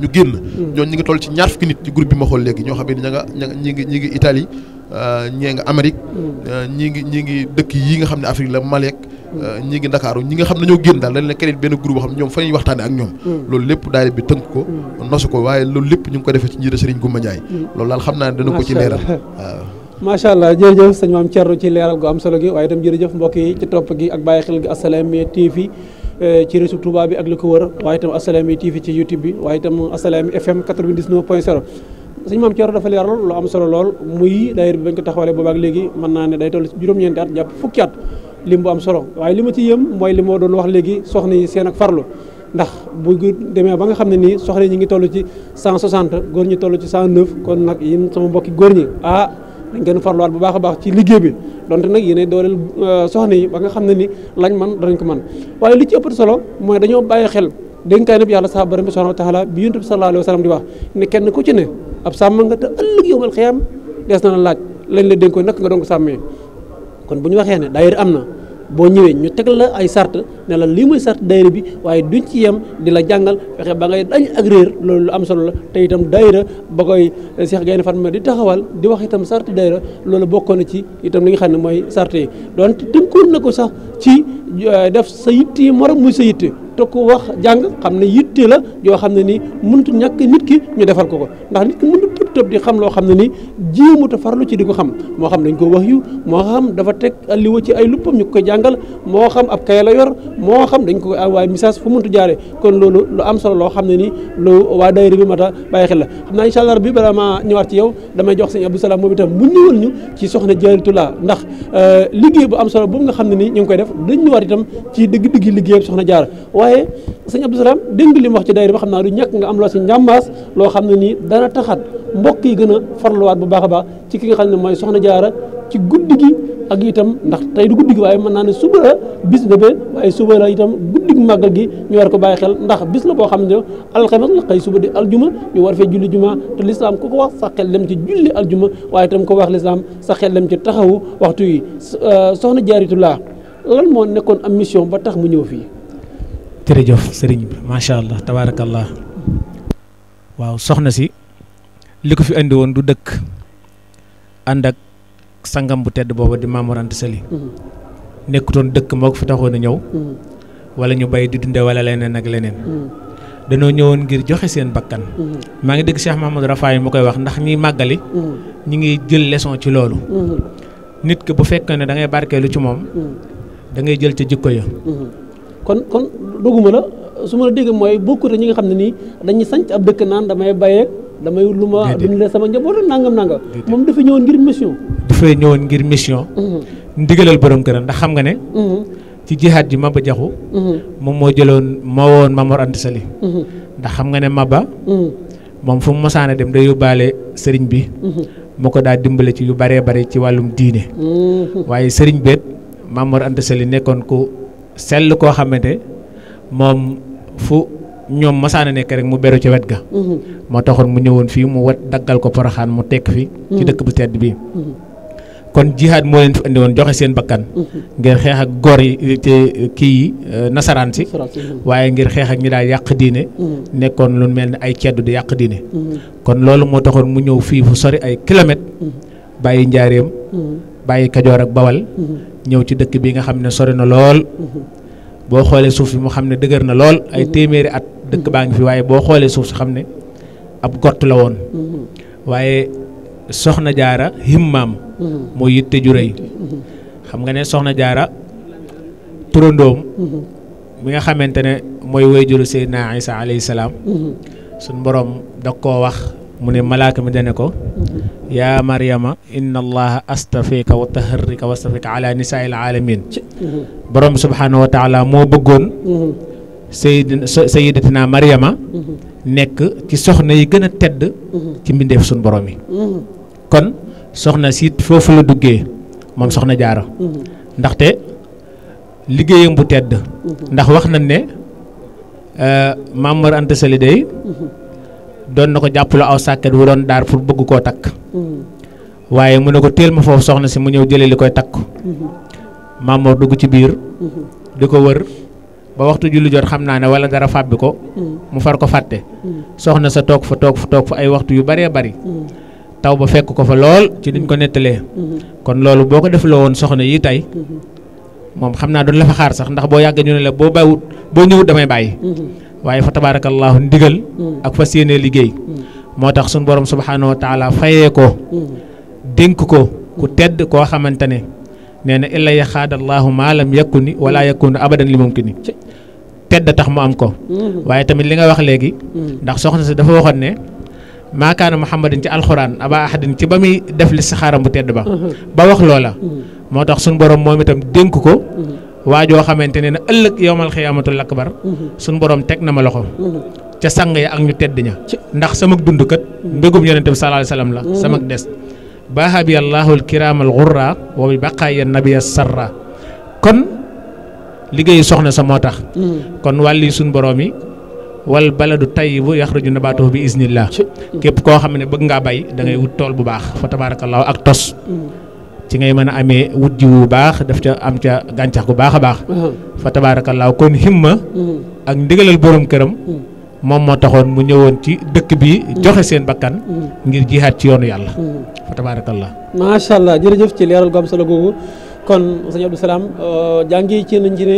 ñu génn ñooñu ñi ngi toll ci ñaar fukki nit ci groupe bi ma xool léegi ñoo xam ne ñi ngi Italie ñii nga Amérique ñi ngi dëkk yi nga xam ne Afrique la Malek ñi ngi Dakar ñi nga xam ne ñoo génn daal dañ leen créé benn groupe boo xam ne ñoom fa ñuy waxtaane ak ñoom loolu lépp daayira bi tënk ko nosu ko waaye loolu lépp ñu ngi ko defee ci njiitu Serigne Goumba Ndiaye loolu daal xam naa ne dana ko ci leeral waaw macha allah jërëjëf sëñ Maam Thierno ci leeral gu am solo gi waaye itam jërëjëf mbokk yi ci topp gi ak bàyyi xel gi Assalaamy TV ci réseau Touba bi ak li ko wër waaye itam Assalaamy TV ci YouTube bi waaye itam Assalaamy FM 99.0 sëñ Maam Thierno dafa leeral lu am solo lool muy daayira bi bañ ko taxawalee boobaak léegi mën naa ne day toll ci juróom-ñeenti at jàpp fukki at lim bu am solo waaye li ma ci yëm mooy li moo doon wax léegi soxna yi seen ak farlu ndax bu demee ba nga xam ne nii soxna yi ñu ngi toll ci 160 góor ñi toll ci 109 kon nag yéen sama mbokki góor ñi dañ gën farluwaat bu baax a baax ci liggéey bi donte nag yéenay dooleel soxna yi ba nga xam ne ni lañ man danañ ko man waaye li ci ëpp solo mooy dañoo bàyyi xel dénkaay nab yàlla sax borom bi subhanahu wa taala bi yonent bi sallallahu alayhi wa sallam di wax ne kenn ku ci ne ab sàmm nga te ëllëg yowmal xiyaam des na la laaj lañ la dénkoon nag nga doon ko sàmmee kon bu ñu waxee ne daayira am na boo ñëwee ñu tegal la ay sart ne la lii mooy sart daayira bi waaye duñ ci yem di la jàngal fexe ba ngay dañ ak réer loolu lu am solo la te itam daayira ba koy Cheikh Gaïndé Fatma di taxawal di wax itam sart daayira loolu bokkoon na ci itam li nga xam ne mooy sart yi doon tënkoon na ko sax ci def sa yitte yi morom muy sa yitte te ko wax jàng xam ne yitte la yoo xam ne nii mënut ñàkk nit ki ñu defal ko ndax nit ki mënut tëb di xam loo xam ne nii jéemut a farlu ci di ko xam moo xam dañ ko wax yu moo xam dafa teg alliwa ci ay luppam ñu ko koy jàngal moo xam ab kay la yor moo xam dañ ko waaye message fu mënut jaaree kon loolu lu am solo loo xam ne nii lu waa daayira bi mat a bàyyi xel la xam naa incha allah rabbi bala ma ñëwaat ci yow damay jox sëñ Abdou Salam moom itam mu ñëwal ñu ci soxna Jaaratullah ndax liggéey bu am solo boobu nga xam ne nii ñu ngi koy def dañ ñëwaat itam ci dëgg-dëgg liggéey soxna Jaara waaye sëñ Abdou Salam dégg nga li mu wax ci daayira ba xam naa du ñàkk nga am loo si njàmbaas loo xam ne nii dana taxat mbokk yi gën a farluwaat bu baax a baax ci ki nga xam ne mooy soxna Jaara ci guddi gi ak itam ndax tey du guddi gi waaye mën naa ne suba la bis la waaye suba la itam guddi gi màggal gi ñu war ko bàyyi xel ndax bis la boo xam ne alxames la xëy suba di aljuma ñu war fee julli juma te lislaam ku ko wax sa xel dem ci julli aljuma waaye itam ko wax lislaam sa xel dem ci taxawu waxtu yi soxna Jaaratullah lan moo nekkoon am mission ba tax mu ñëw fii. jërëjëf sëriñ bi macha allah tabaarakallah waaw soxna si li ko fi andi woon du dëkk ànd ak sangam bu tedd booba di Maam Mor Anta Sali nekkutoon dëkk moo ko fi taxoon a ñëw wala ñu bay di dunde wala leneen ak leneen dañoo ñëwoon ngir joxe seen bakkan maa ngi dégg Cheikh Mahamadou Rafaay mu koy wax ndax ñiy màggali ñi ngi jël leçon ci loolu nit ki bu fekkee ne da ngay barkeelu ci moom da ngay jël ca jikko ya kon doguma la su ma la dégg mooy bokkut ñi nga xam ne nii dañuy sanc ab dëkk naan damay bayee damay lu ma dundale sama njaboot nangam moom dafa ñëwoon ngir mission ndigalal borom këram ndax xam nga ne ci jihaad ji Maba Jaxu moom moo woon Maam Mor Anta Sali ndax xam nga ne Maba moom fu mu mosaane dem day yóbbaale sëriñ bi mu ko daa dimbale ci yu baree bari ci wàllum diine waaye sëriñ beet Maam Mor Anta Sali nekkoon ku sell koo xamante moom fu ñoom masaana nekk rek mu beru ci wet ga moo taxoon mu ñëwoon fii mu wat daggal ko Poroxaan mu tekk fi ci dëkk bu tedd bi kon jihaad moo leen fi andi woon joxe seen bakkan ngir xeex ak góor yi te kii yi nasaraan si waaye ngir xeex ak ñi daal yàq diine nekkoon lu mel ne ay ceddu di yàq diine kon loolu moo taxoon mu ñëw fii fu sori ay kilomètres bàyyi njaareem bàyyi Kajoor ak Bawal ñëw ci dëkk bi nga xam ne sori na lool boo xoolee suuf si mu xam ne dëgër na lool ay téeméeri at dëkk baa ngi fi waaye boo xoolee suuf si xam ne ab gott la woon waaye soxna jaara himmaam moo yitte ju rëy xam nga ne soxna jaara turandoom mi nga xamante ne mooy wayjuru Seydina Isa alayhi salaam suñ borom da koo wax mu ne malaaka mi dane ko yaa Maryama inna allaha astafika wa taharrika wa astafika ala nisaa'il alamin borom subhanahu wa taala moo bëggoon sayyidatina Maryama nekk ci soxna yi gën a tedd ci mbindeef suñ borom yi kon soxna siit foofu la duggee moom soxna jaara ndaxte liggéeyam bu tedd ndax wax nañ ne Maam Mor Anta Sali day doon na ko jàppale aw sàkket wu doon daar pour bëgg koo takk waaye mu ne ko teel ma foofu soxna si mu ñëw jëlee li koy takk Maam Mor dugg ci biir di ko wër ba waxtu julli jot xam naa ne wala dara fàbbi ko mu far ko fàtte soxna sa toog fa ay waxtu yu bëree bëri taw ba fekk ko fa lool ci niñ ko nettalee kon loolu boo ko defloo woon soxna yi tey moom xam naa doon la fa xaar sax ndax boo yàggee ñu ne la boo bàyyiwut boo ñëwut damay bàyyi waaye fa tabaarakallaahu ndigal ak fas yéenee liggéey moo tax suñu borom subhaanahu wa taala fayee ko dénk ko ku tedd koo xamante ne nee na illa yaxaadallaahu maa lam yakuni wala yakunu abadan li mumkini tedd tax mu am ko waaye tamit li nga wax léegi ndax soxna si dafa waxoon ne maa kaana muhammadin ci alxuraan aba ahadin ci ba muy def li saxaaram bu tedd ba wax loola moo tax suñu borom moom itam dénk ko waajoo xamante ne ëllëg yowmal xiyaamatul akbar suñu borom teg na ma loxo ca sang ya ak ñu tedd ña ndax sama dund kat mbégum yonente bi sallallahu alayhi wasallam la sama des baahabi allahul kiraamal ghurra wa bi baqaaya nabiya sarra kon liggéeyu soxna sa moo tax kon wàlli suñu borom yi wal baladu tayyibu yaxruju nabaatuhu bi iznillah képp koo xam ne bëgg ngaa bay da ngay wut tool bu baax fa tabaarakallaahu ak tos ci ngay mën a amee wut jiwu bu baax daf ca am ca gàncax gu baax a baax fa tabaarakallaahu kon himma ak ndigalal borom këram moom moo taxoon mu ñëwoon ci dëkk bi joxe seen bakkan ngir jihaat ci yoonu yàlla fa tabaarakallaahu macha allah jërëjëf ci leeral gu am solo googu kon sëñ Abdou Salam jàngi ci nañ ci ne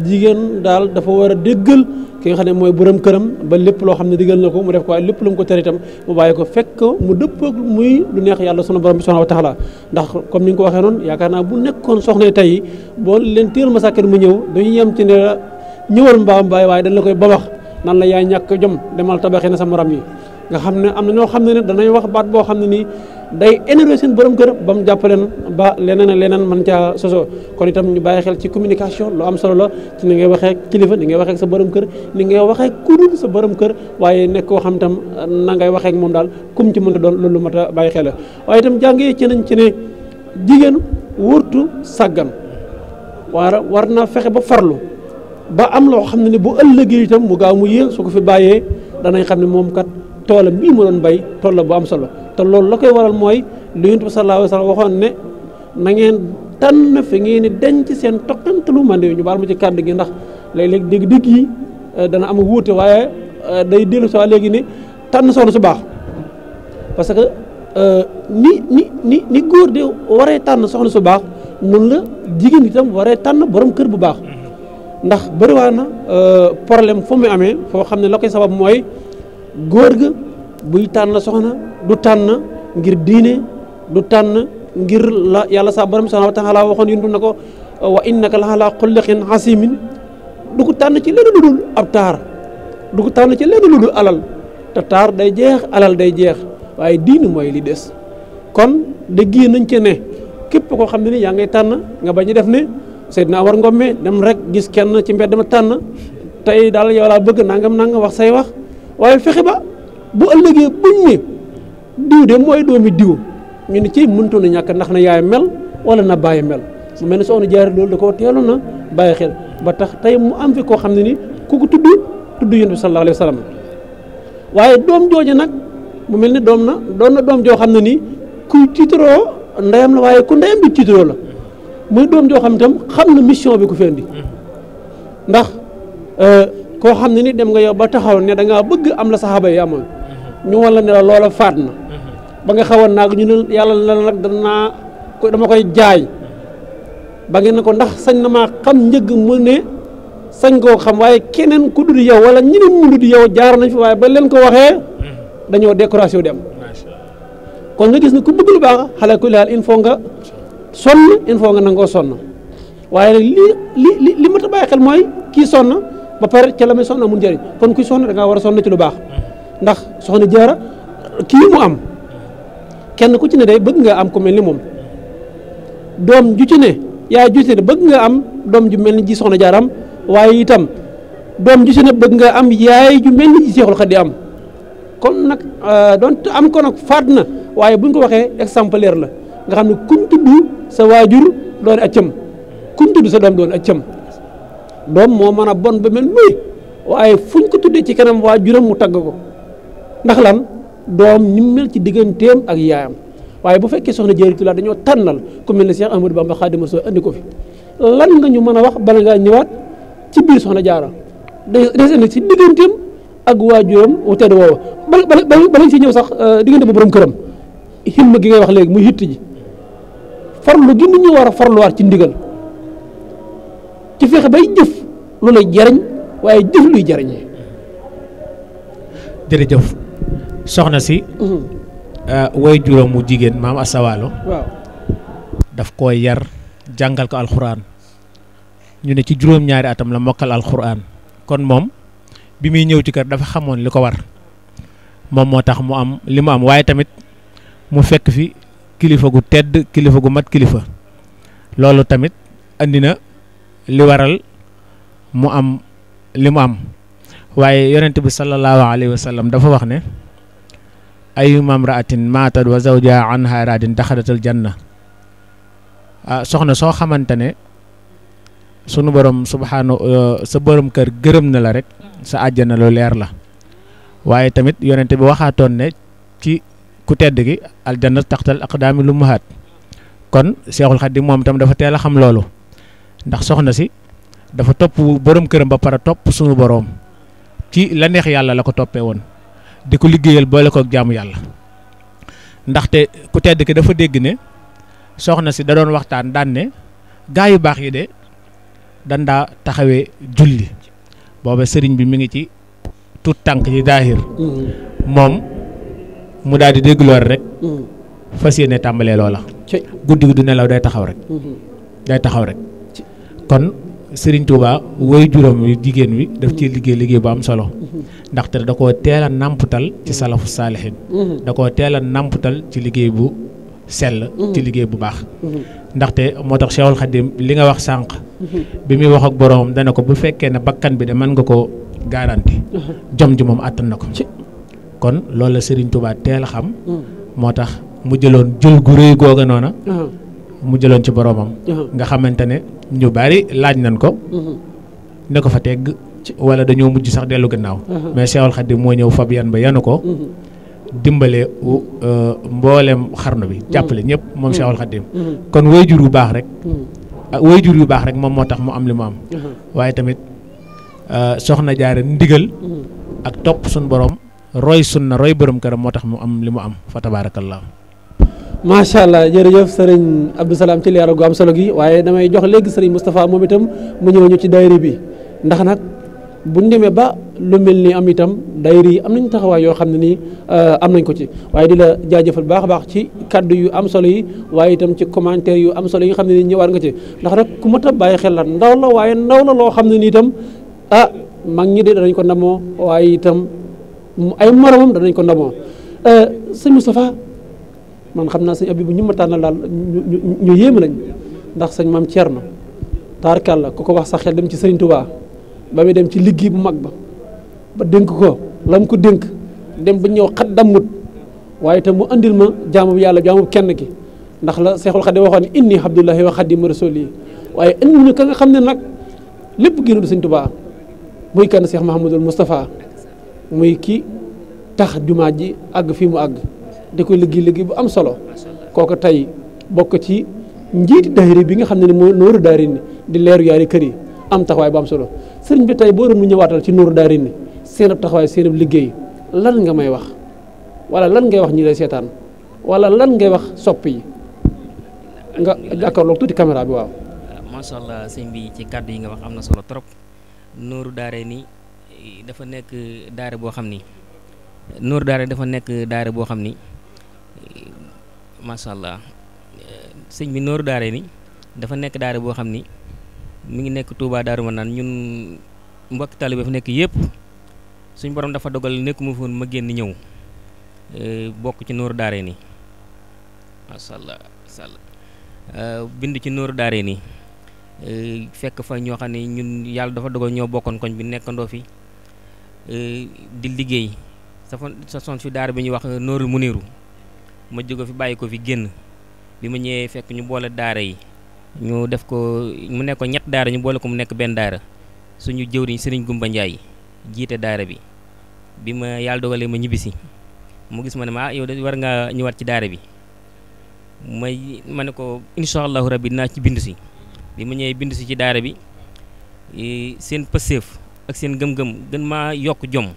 jigéen daal dafa war a déggal ki nga xam ne mooy borom këram ba lépp loo xam ne digal na ko mu def ko waaye lépp lu mu ko tere itam mu bàyyi ko fekk mu dëpp muy lu neex yàlla sunu borom bi subhanahu wa taala ndax comme ni nga ko waxee noonu yaakaar naa bu nekkoon soxna tey boo leen téel ma sàkket mu ñëw dañuy yem ci ne ñëwal mbaam bàyyi waaye dañ la koy babax nan la yaay ñàkk jom demal tabaxee na sa morom yi nga xam ne am na ñoo xam ne danañ wax baat boo xam ne nii day énervé seen borom kër ba mu jàppaleen ba leneen ak leneen mën caa sosoo kon itam ñu bàyyi xel ci communication lu am solo la ci ni ngay waxee kilifa ni ngay waxee sa borom kër ni ngay waxee ku dul sa borom kër waaye nekk koo xam itam na ngay waxee ak moom daal kum ci mënta doon loolu mat a bàyyi xel la waaye itam jàngee ci nañ ci ne jigéen wërtu sàggan war na fexe ba farlu ba am loo xam ne ni bu ëllëgee itam mu gaaw mu yéex su ko fi bàyyee danañ xam ne moom kat toolam bii mu doon bay tool la bu am solo te loolu la koy waral mooy lu Yonent bi sallallahu alayhi wa sallam waxoon ne na ngeen tànn fi ngeen di denc seen tokkantalu mande ñu baal ma ci kàddu gi ndax léeg-léeg dégg-dégg yi dana am wuute waaye day dellu si léegi ni tànn soxna su baax parce que ni góor di waree tànn soxna su baax noonu la jigéen itam waree tànn borom kër bu baax ndax bëriwaa na problème fu mu amee foo xam ne la koy sabab mooy góor ga buy tànn soxna du tànn ngir diine du tànn ngir la yàlla sa borom subhanahu wa taala waxoon yuntu na ko wa innaka la ala xulqin asimin du ko tànn ci lenn lu dul ab taar du ko tànn ci lenn lu dul alal te taar day jeex alal day jeex waaye diine mooy li des kon déggee nañ ci ne képp koo xam ne ni yaa ngay tànn nga bañ a def ne Seydina War Ngomme dem rek gis kenn ci mbedd ma tànn tey daal yow laa bëgg nangam wax say wax waaye fexe ba bu ëllëgee buñ ne diw de mooy doomi diw ñu ne ci mëntu na ñàkk ndax na yaay mel wala na bàyyi mel mu mel ne soxna Jaara loolu da koo teelu na bàyyi xel ba tax tey mu am fi koo xam ne ni ku ko tudd Yonent bi sallallahu alayhi wa sallam waaye doom jooju nag mu mel ni doon na doom joo xam ne ni kuy tiitaroo ndeyam la waaye ku ndeyam bi tiitaroo la muy doom joo xam ne tam xam na mission bi ku fendi ndax koo xam ne ni dem nga yow ba taxaw ne da ngaa bëgg am la saxaaba yi amoon ñu wala ne la loola faat na ba nga xawoon naag ñu ne yàlla la nag dama koy jaay ba ngeen ne ko ndax sañ na maa xam njëgg mu ne sañ koo xam waaye keneen ku dul yow wala ñeneen ñu dul yow jaar nañ fi waaye ba leen ko waxee dañoo décoration dem kon nga gis ne ku bëgg lu baax xale ku laal il faut nga sonn il faut nga nangoo sonn waaye nag li ma ta bàyyi xel mooy kii sonn ba pare ca la muy sonn amul njëriñ kon kuy sonn da ngaa war a sonn ci lu baax ndax soxna Jaara kii mu am kenn ku ci ne day bëgg nga am ku mel ni moom doom ju ci ne yaay ju ci ne bëgg nga am doom ju mel ni ji soxna Jaara am waaye itam doom ju ci ne bëgg nga am yaay ju mel ni ji Seexul Xadiim am kon nag doon am ko nag faat na waaye buñ ko waxee exemplaire la nga xam ne kuñ tudd sa waajur doon accam kuñ tudd sa doom doon accam doom moo mën a bon ba mel nuy waaye fuñ ko tuddee ci kanam waajuram mu tagg ko ndax lan doom ni mu mel ci digganteem ak yaayam waaye bu fekkee soxna Jaaratullaahi dañoo tànnal ku mel ne Cheikh Ahmadou Bamba Xaadimu Rasuul andi ko fi lan nga ñu mën a wax bala ngaa ñëwaat ci biir soxna Jaara des na ci digganteem ak waajuram wu tedd woowa balañ si ñëw sax diggante bu borom këram himma gi ngay wax léegi muy hitt ji farlu gi nit ñi war a farluwaat ci ndigal ci fexe bay jëf lu lay jariñ waaye jëf luy jariñee. jërëjëf soxna si way juróom mu jigéen maam Asta Walo waaw daf ko yar jàngal ko alxuraan ñu ne ci juróom-ñaari atam la mokkal alxuraan kon moom bi muy ñëw ci kër dafa xamoon li ko war moom moo tax mu am li mu am waaye tamit mu fekk fi kilifa gu tedd kilifa gu mat kilifa loolu tamit andi na li waral mu am li mu am waaye yonent bi sallallahu alayhi wa sallam dafa wax ne ayyuma imra'atin maatat wa zawjaha anha raadin daxalatal janna soxna soo xamante ne sunu borom subhaanahu sa borom kër gërëm na la rek sa àjjana lu leer la waaye tamit yonent bi waxaatoon ne ci ku tedd gi aljanna taxtal aqdaami lummahaat kon Seexul Xadiim moom tam dafa teel a xam loolu ndax soxna si dafa topp borom këram ba pare topp sunu borom ci la neex yàlla la ko toppee woon di ko liggéeyal boole ko ak jaamu yàlla ndaxte ku tedd ki dafa dégg ne soxna si da doon waxtaan daan ne gaa yu baax yi de dan daa taxawee julli booba sëriñ bi mi ngi ci tut tànk ci daahir moom mu daal di dégg lool rek fas yéene tàmbalee loola guddi gi du nelaw day taxaw rek kon Sëriñ Tuuba woy juróom wi jigéen wi daf ci liggéey bu am solo ndaxte da koo teel a nàmputal ci salafu saalihin da koo teel a nàmputal ci liggéey bu sell ci liggéey bu baax ndaxte moo tax Cheikhul Khadim li nga wax sànq bi muy wax ak boroomam dana ko bu fekkee ne bakkan bi de mën nga koo garanti jom ji moom àttan na ko kon loolu la Sëriñ Tuuba teel a xam moo tax mu jëloon jël gu rëy googa noona mu jëloon ci boroomam nga xamante ne ñu bari laaj nañ ko ne ko fa tegg wala dañoo mujj sax dellu gannaaw mais Cheikhul Khadim moo ñëw fab yan ba yanu ko dimbale mboolem xarnu bi jàppale ñëpp moom Cheikhul Khadim kon waajur yu baax rek moom moo tax mu am li mu am waaye tamit soxna Jaara ndigal ak topp suñ borom roy sunna roy borom këram moo tax mu am li mu am fa tabaarakallaa macha allah jërëjëf sëriñ Abdou Salaam ci leeral gu am solo gi waaye damay jox léegi sëriñ Moustapha moom itam mu ñëw ñu ci daayira bi ndax nag buñ demee ba lu mel ni am itam daayira yi am nañ taxawaay yoo xam ne nii am nañ ko ci waaye di la jaajëfal baax a baax ci kaddu yu am solo yi waaye itam ci commentaire yu am solo yi nga xam ne nii ñëwaat nga ci ndax nag ku mat a bàyyi xel la ndaw la waaye ndaw la loo xam ne nii itam mag ñi de danañ ko ndamoo waaye itam ay moromam danañ ko ndamoo sëñ Moustapha man xam naa sëñ Abibu ñu ma tànnal daal ñu yéeme lañ ndax sëñ maam Thierno taarkàlla ku ko wax sa xel dem ci Sëriñ Tuubaa ba muy dem ci liggéey bu mag ba dénk ko lam ko dénk dem ba ñëw xat dammut waaye itam mu andil ma jaamu yàlla jaamu kenn ki ndax la Seexul Xadiim waxoon ne inni Abdullahi wa Xaadimu Rasuuli waaye indi ñu ka nga xam ne nag lépp génn du Sëriñ Tuubaa muy kan Cheikh Mahamadul Moustapha muy ki tax jumaa ji àgg fii mu àgg di ko liggéey bu am solo kooku tey bokk ci njiiti daayira bi nga xam ne moo Nuuru Daarayni di leeru yaari kër yi am taxawaay bu am solo sëriñ bi tey boo doon mu ñëwaatal ci Nuuru Daarayni seen ab taxawaay seen ab liggéey lan nga may wax wala lan ngay wax ñi lay seetaan wala lan ngay wax sopp yi nga jàkkaarloog tuuti caméra bi waaw. macha allah sëñ bi ci kàddu yi nga wax am na solo trop Nooru Daare ni dafa nekk daara boo xam ni Nooru Daare dafa nekk daara boo xam ni macha allah sëñ bi Nooru Daare ni dafa nekk daara boo xam ni mi ngi nekk Touba Daaru Manaan ñun mbokki taalibe fa nekk yëpp suñ borom dafa dogal nekkuma foon ma génn ñëw bokk ci Nooru Daare ni macha allah bind ci Nooru Daare ni fekk fa ñoo xam ne ñun yàlla dafa dogal ñoo bokkoon koñ bi nekkandoo fi di liggéey sa son fi daara bi ñuy wax Noorul Muniru ma jóge fi bàyyi ko fi génn bi ma ñëwee fekk ñu boole daara yi ñu def ko mu nekk ko ñett daara ñu boole ko mu nekk benn daara suñu jëwriñ Sëriñ Gumba Njaay jiite daara bi bi ma yàlla dogalee ma ñibbisi mu gis ma ne ma yow de war nga ñëwaat ci daara bi ma ne ko incha allahu rabbi dinaa ci bind si bi ma ñëwee bind si ci daara bi seen pëseef ak seen gëm-gëm gën maa yokk jom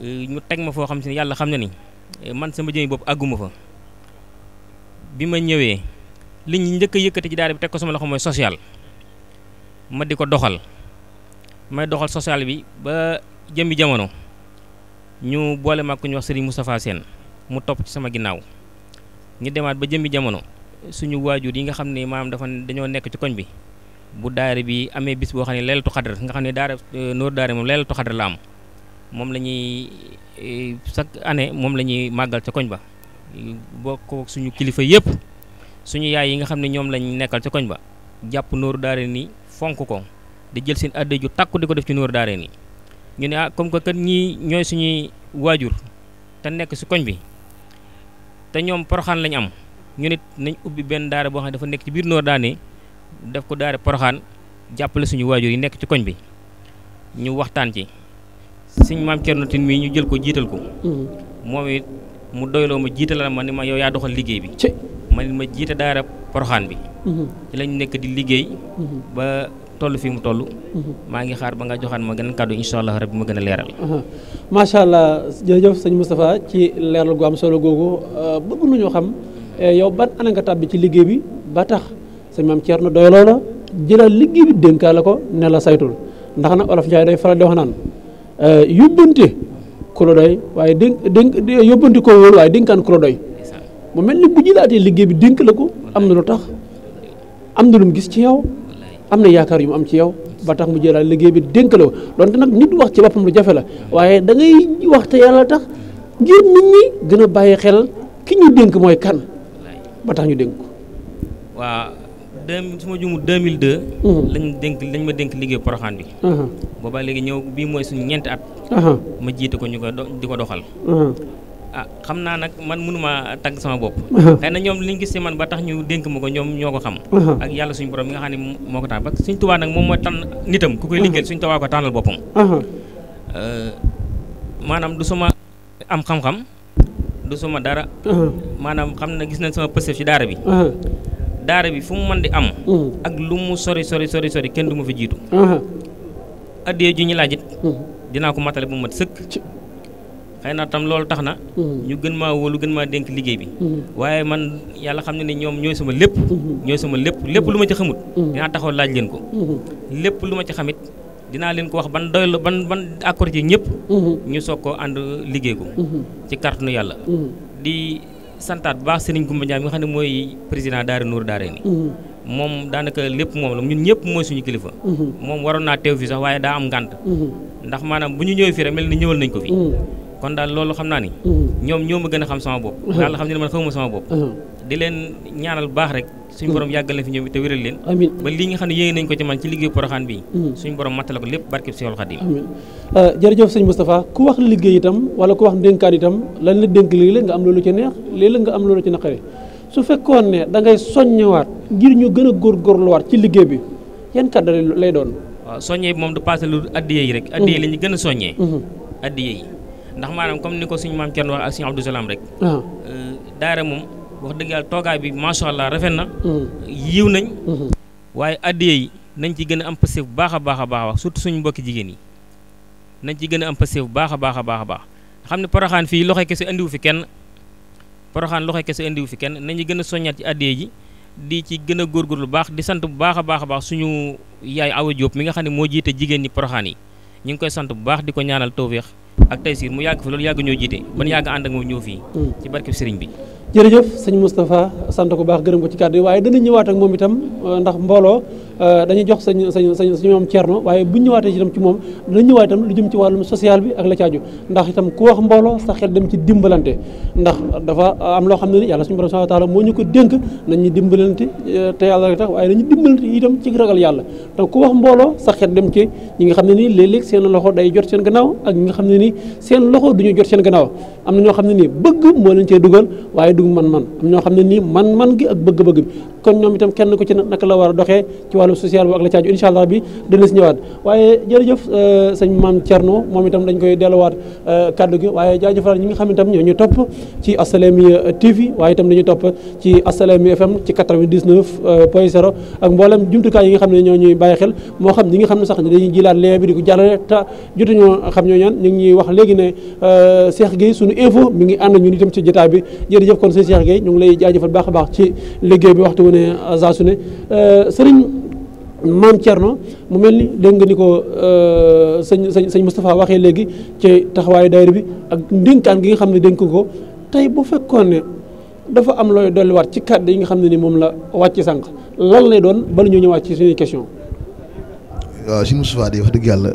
ñu teg ma foo xam si ne yàlla xam na ni man sama jëmi bopp àgguma fa bi ma ñëwee li ñu njëkk a yëkkati ci daara bi teg ko sama loxo mooy social ma di ko doxal may doxal social bi ba jëmmi jamono ñu boole ma ku ñu wax Serigne Moustapha Sène mu topp ci sama ginnaaw ñu demaat ba jëmmi jamono suñu waajur yi nga xam ne maanaam dañoo nekk ci koñ bi bu daara bi amee bis boo xam ne leelatu xadar nga xam ne daara Nooru Daare moom leelatu xadar la am moom la ñuy chaque année moom la ñuy màggal ca koñ ba bokk suñu kilifa yëpp suñu yaay yi nga xam ne ñoom lañ nekkal ca koñ ba jàpp Nooru Daare ni fonk ko di jël seen adde ju takku di ko def ci Nooru Daare ni ñu ne comme que kat ñii ñooy suñuy waajur te nekk si koñ bi te ñoom Poroxaan lañ am ñu nit nañ ubbi benn daara boo xam ne dafa nekk ci biir Nooru Daare def ko daara Poroxaan jàppale suñu waajur yi nekk ci koñ bi ñu waxtaan ci suñ maam Cerno Tine mii ñu jël ko jiital ko moom it mu doyloo ma jiitalal ma ni ma yow yaa doxal liggéey bi ma jiite daara Poroxaan bi ci lañ nekk di liggéey ba toll fii mu toll maa ngi xaar ba nga joxaan ma gën a kàddu incha allah rabbi ma gën a leeral macha allah jërëjëf sëñ Moustapha ci leeral gu am solo googu bëgg nañoo xam yow ban ana nga tàbbi ci liggéey bi ba tax sëñ maam Cerno doyloo la jëlal liggéey bi dénkaale ko ne la saytul ndax nag olof Njaay day faral di wax naan yóbbante ku la doy waaye dénk yóbbante ko wóolu waaye dénkaan ku la doy mu mel ni bu jëlaatee liggéey bi dénk la ko am na lu tax am na lu mu gis ci yow am na yaakaar yu mu am ci yow ba tax mu jëlaat liggéey bi dénk la ko donte nag nit wax ci boppam lu jafe la waaye da ngay wax te yàlla tax ngir nit ñi gën a bàyyi xel ki ñu dénk mooy kan ba tax ñu dénk ko. waaw su ma juumul 2002. lañ ma dénk liggéey Poroxaan bi. boobaa léegi ñëw bii mooy suñu ñeenti at. ma jiite ko ñu ko di ko doxal. xam naa nag man mënuma tagg sama bopp. xëy na ñoom liñ gis ci man ba tax ñu dénk ma ko ñoom ñoo ko xam. ak yàlla suñu borom mi nga xam ne moo ko tànn parce que suñ Tuubaa nag moom mooy tànn nitam ku koy liggéeyal suñ Tuubaa ko tànnal boppam. maanaam du sama am xam-xam du sama dara. maanaam xam na gis nañ sama pëstéef ci daara bi. daara bi fu mu mën di am. ak lu mu sori kenn du ma fi jiitu. addee ju ñu laajit dinaa ko matale bu mat sëkk. xëy na tam loolu tax na ñu gën maa wóolu gën maa dénk liggéey bi waaye man yàlla xam ne ne ñoom ñooy sama lépp lépp lu ma ci xamut dinaa taxaw laaj leen ko lépp lu ma ci xamit dinaa leen ko wax ban doylu ban accord ci ñëpp ñu soog koo ànd liggéey ko ci kàttanu yàlla di santaat bu baax Serigne Gumba Njaay mi nga xam ne mooy président daara Nooru Daare ni moom daanaka lépp moom la ñun ñëpp mooy suñu kilifa moom waroon naa teew fi sax waaye daa am ngànt ndax maanaam bu ñu ñëwee fii rek mel ni ñëwal nañ ko fi kon daal loolu xam naa ni ñoom ñoo ma gën a xam sama bopp yàlla xam ne man xamuma sama bopp di leen ñaanal baax rek suñu borom yàggal leen fi ñoom te wéral leen ba lii nga xam ne yéege nañ ko ci man ci liggéey Poroxaan bi suñu borom mattale ko lépp barkeb Seexul Xadiim jërëjëf sëñ Moustapha ku wax liggéey itam wala ku wax dénkaan itam lan la dénk léeg-léeg nga am loolu ci neex léeg-léeg nga am loolu ci naqari su fekkoon ne da ngay soññewaat ngir ñu gën a góorgóorluwaat ci liggéey bi yan kàddu lay doon waaw soññee bi moom du passé lu addiyee yi rek addiyee la ñu gën a soññee addiyee yi ndax maanaam comme ni ko suñu maam Cerno wax ak suñu Abdou Salaam rek daara moom wax dëgg yàlla toogaay bi macha allah rafet na yiw nañ waaye addiyee yi nañ ci gën a am passé bu baax a baax surtout suñu mbokki jigéen yi nañ ci gën a am passé bu baax a baax xam ne Poroxaan fii loxo kese indiwu fi kenn nañu gën a soññaat ci addiyee ji di ci gën a góorgóorlu baax di sant bu baax a baax suñu yaay Awa Diop mi nga xam ne moo jiite jigéen ñi Porokhane yi ñu ngi koy sant bu baax di ko ñaanal tawféex ak taysiir mu yàgg fi loolu yàgg ñoo jiite ban yàgg ànd ak moom ñëw fii ci barkeb sëriñ bi. jërëjëf sëñ Moustapha sant ko baax gërëm ko ci kàddu yi waaye dana ñëwaat ak moom itam ndax mbooloo dañuy jox sañ moom Thierno waaye bu ñu ñëwaatee itam ci moom dana ñëwaat itam lu jëm ci wàllum social bi ak la caaju ndax itam ku wax mbooloo sa xel dem ci dimbalante ndax dafa am loo xam ne ni yàlla suñu borom subhanahu wa taala moo ñu ko dénk nañu dimbalante te yàlla rek tax waaye nañu dimbalante itam ci ragal yàlla donc ku wax mbooloo sa xel dem ci ñi nga xam ne nii léeg-léeg seen loxo day jot seen gannaaw ak ñi nga xam ne nii seen loxo duñu jot seen gannaaw am na ñoo xam ne nii bëgg moo leen cee dugal waaye man am ñoo xam ne nii man gi ak bëgg-bëgg bi kon ñoom itam kenn ku ci naka la war a doxee ci wàllu social bi ak la caaju incha allah bi dina si ñëwaat waaye jërëjëf sëñ Maam Thierno moom itam dañ koy delluwaat kaddu gi waaye jaajëfal ñi nga xam ne itam ñoo ñu topp ci Assalaamy TV waaye itam dañuy topp ci Assalaamy FM ci 99.0 ak mboolem jumtukaay yi nga xam ne ñoo ñuy bàyyi xel moo xam ñi nga xam ne sax dañuy jilaat lien bi di ko jàllale te jotuñoo xam ñoo ñaan ñu ngi ñuy wax léegi ne Cheikh Gueye sunu info mi ngi ànd ñun itam ci jotaay bi jërëjëf kon sëñ Cheikh Gueye ñu ngi lay jaajëfal baax a baax ci liggéey bi waxtu wu ne saa su ne sëriñ Maam Thierno mu mel ni dégg nga ni ko sëñ Moustapha waxee léegi ci taxawaayu daayira bi ak ndénkaan gi nga xam ne dénk ko tey bu fekkoon ne dafa am looy dolliwaat ci kàddu yi nga xam ne ni moom la wàcc sànq lan lay doon bala ñu ñëwaat ci suñuy question. waaw sëñ Moustapha di wax dëgg yàlla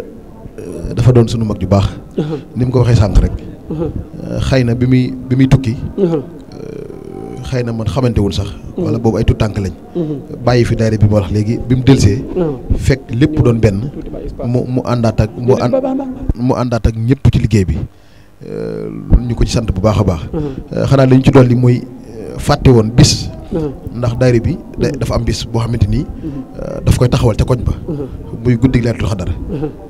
dafa doon sunu mag ju baax. ni mu ko waxee sànq rek. xëy na bi muy tukki. xëy na man xamante wul sax. wala boobu ay tuut tànk lañ. bàyyi fi daayira bi ma wax léegi bi mu delsee fekk lépp doon benn mu àndaat ak mu àndaat ak ñëpp ci liggéey bi ñu ko ci sant bu baax a baax. xanaa li ñu ci dolli mooy fàtte woon bis. ndax daayira bi dafa am bis boo xamante ni daf koy taxawal ca koñ ba. muy guddi Laylatul Qadr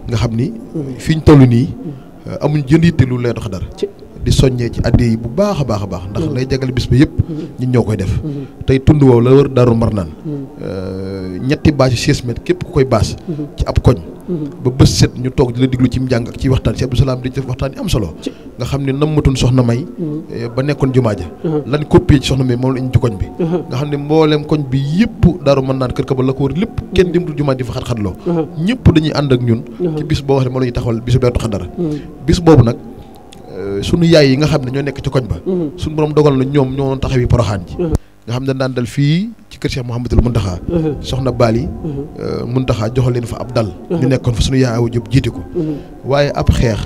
nga xam ni fi ñu toll nii amuñ jën yitte lu Laylatul Qadr di soññee ci addi yi bu baax a baax a baax ndax lay jagal bis ba yëpp ñun ñoo koy def tey tund woow la wër Daaru Marnaan ñetti bâche 16 mètres képp ku koy bâche ci ab koñ ba bés set ñu toog di la diglu ci njàng ak ci waxtaan si Abdou Salaam di def waxtaan yi am solo nga xam ne nammatuñ soxna May ba nekkoon jumaa ja lan copier ci soxna May moom la ñu ci koñ bi nga xam ne mbooleem koñ bi yëpp Daaru Marnaan kër ka ba la ko wër lépp kenn dimtul jumaa di fa xat-xatloo ñëpp dañuy ànd ak ñun ci bis boo wax ne moom la ñuy taxawal bisu Laylatul Qadr bis boobu nag sunu yaay yi nga xam ne ñoo nekk ci koñ ba suñu borom dogal na ñoom ñoo taxawi Porokhane ji nga xam ne daan dal fii ci kër Cheikh Mouhamadul Mountakha soxna Bali Mountakha joxal leen fa ab dal ñu nekkoon fa sunu yaay Awa Diop jiite ko waaye ab xeex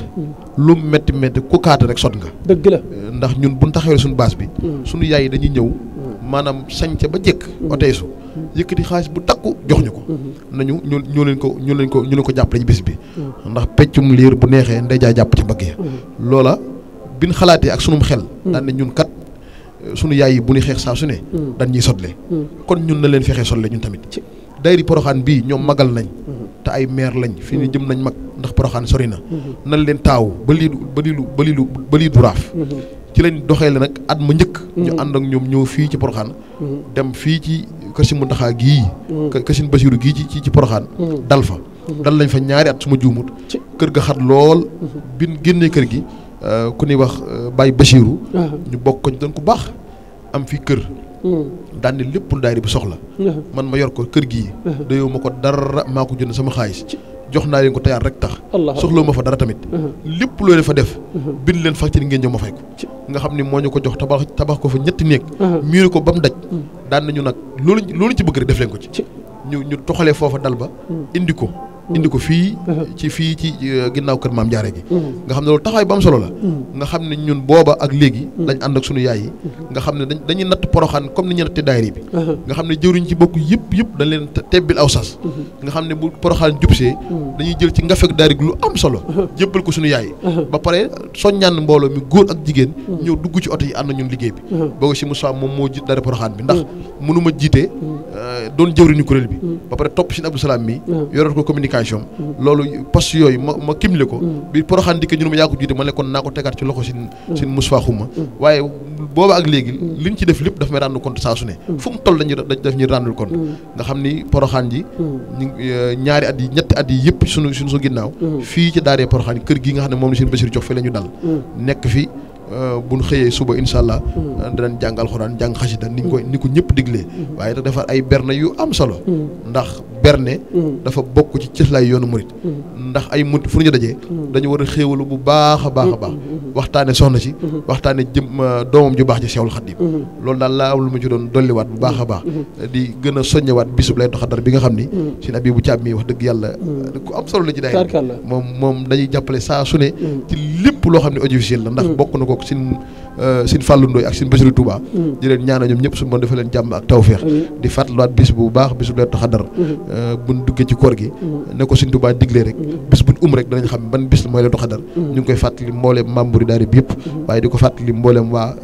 lu metti ku kaata rek sot nga dëgg la ndax ñun buñ taxawee suñu baas bi sunu yaay yi dañuy ñëw maanaam sañca ba jëkk oteysu yëkkati xaalis bu takku jox ñu ko nañu ñu leen ko jàppale ci bis bi ndax peccum liir bu neexee ndey jaay jàpp ci mbagg ya loola bin xalaatee ak sunum xel daan ne ñun kat sunu yaay yi bu ñu xeex saa su ne dañ ñuy sotle kon ñun na leen fexee sotle ñun tamit daayira Porokhane bii ñoom magal nañ te ay maire lañ fi ñu jëm nañ mag ndax Porokhane sori na nan leen taaw ba lii du raaf ci lañ doxee la nag at ma njëkk ñu ànd ak ñoom ñëw fii ci Porokhane dem fii ci kër si Mountakha gii kër si Basiru gii ci Porokhane dal fa dal lañ fa ñaari at su ma juumut kër ga xat lool bin génnee kër gi ku ñuy wax Baye Basiru ñu bokk ko ñu doon ku baax am fii kër daan ne lépp lu daayira bi soxla man ma yor ko kër gii dayoo ma ko dara maa ko jënd sama xaalis jox naa leen ko teyaat rek tax soxla ma fa dara tamit lépp loo leen fa def bind leen facture ngeen ñëw ma fay ko nga xam ni moo ñu ko jox tabax ko fa ñetti néeg miiri ko ba mu daj daan nañu nag loolu ci bëgg rek def leen ko ci ñu toxalee foofa dal ba indi ko fii ci ginnaaw kër Maam Jaare gi nga xam ne loolu taxawaay bu am solo la nga xam ne ñun booba ak léegi dañ ànd ak sunu yaay yi nga xam ne dañuy natt Porokhane comme ni ñu nattee daayira bi nga xam ne jëwriñ ci bokk yëpp dañ leen tebbil aw sas nga xam ne bu Porokhane jubsee dañuy jël ci ngafek daayira gi lu am solo jébbal ko sunu yaay yi ba pare soññaan mbooloo mi góor ak jigéen ñëw dugg ci oto yi ànd ñun liggéey bi booga si Moussa moom moo jiit daayira Porokhane bi ndax mënuma jiite doon jëwriñu kuréel bi ba pare topp si Abdou Salaam mi yoroon ko communication loolu poste yooyu ma kimle ko bi Porokhane dikkee ñu ne ma yaa ko jiite ma ne kon naa ko tegaat ci loxo sin Moussa Xuma waaye booba ak léegi liñ ci def lépp daf may rendre compte saa su ne fu mu toll daf ñuy rendre compte nga xam ni Porokhane ji ñaari at yi ñetti at yi yëpp suñu ginnaaw fii ci daaree Porokhane kër gi nga xam ne moom la seen Basiru jox fi la ñu dal nekk fi buñ xëyee suba incha allah danañ jàng alxuraan jàng xasida ni ko ñëpp diglee waaye nag defar ay berne yu am solo ndax berne dafa bokk ci cëslaay yoonu murit ndax ay murit fu ñu dajee dañu war a xéewalu bu baax a baax a baax waxtaane soxna si waxtaane jëm doomam ju baax ci Seexul Xadiim loolu daal laa am lu ma ci doon dolliwaat bu baax a baax di gën a soññewaat bisub Laylatul Qadr bi nga xam ni Sëriñ Abibu Caam mi wax dëgg yàlla ku am solo la ci day moom dañuy jàppale saa su ne ci lépp loo xam ne audiovisuel la ndax bokk na ko sin Fallou Ndoye ak sin Bassirou Touba di leen ñaanal ñoom ñëpp su ma defee leen jàmm ak tawfeex di fàttaliwaat bis bu baax bisub Laylatul Qadr buñ duggee ci koor gi ne ko Sëriñ Touba diglee rek bis buñ rek danañ xam ban bis la mooy Laylatul Qadr ñu ngi koy fàttali mbooleem membre daara bi yëpp waaye di ko fàttali mbooleem waa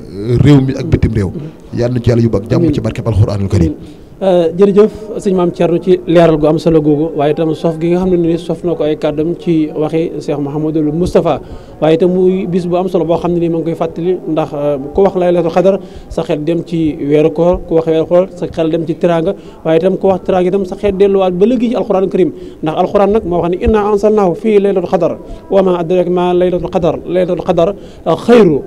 réew mi ak bitim réew yàlla nañu ci yàlla yóbbu ak jàmm ci barkeb alxuraanul karim jërëjëf sëñ Maam Thierno ci leeral gu am solo googu waaye itam sof gi nga xam ne ni sof na ko ay kàddam ci waxi Cheikh Mouhamadul Moustapha waaye itam muy bis bu am solo boo xam ne nii ma ngi koy fàttali ndax ku wax Laylatul Qadr sa xel dem ci weeru koor ku wax weeru koor sa xel dem ci teraanga waaye itam ku wax teraanga itam sa xel delluwaat ba léegi ci alxuraanul karim ndax alxuraan nag moo wax ne inna anzalnaahu fii Laylatul Qadr wa ma adraaka ma Laylatul Qadr xayru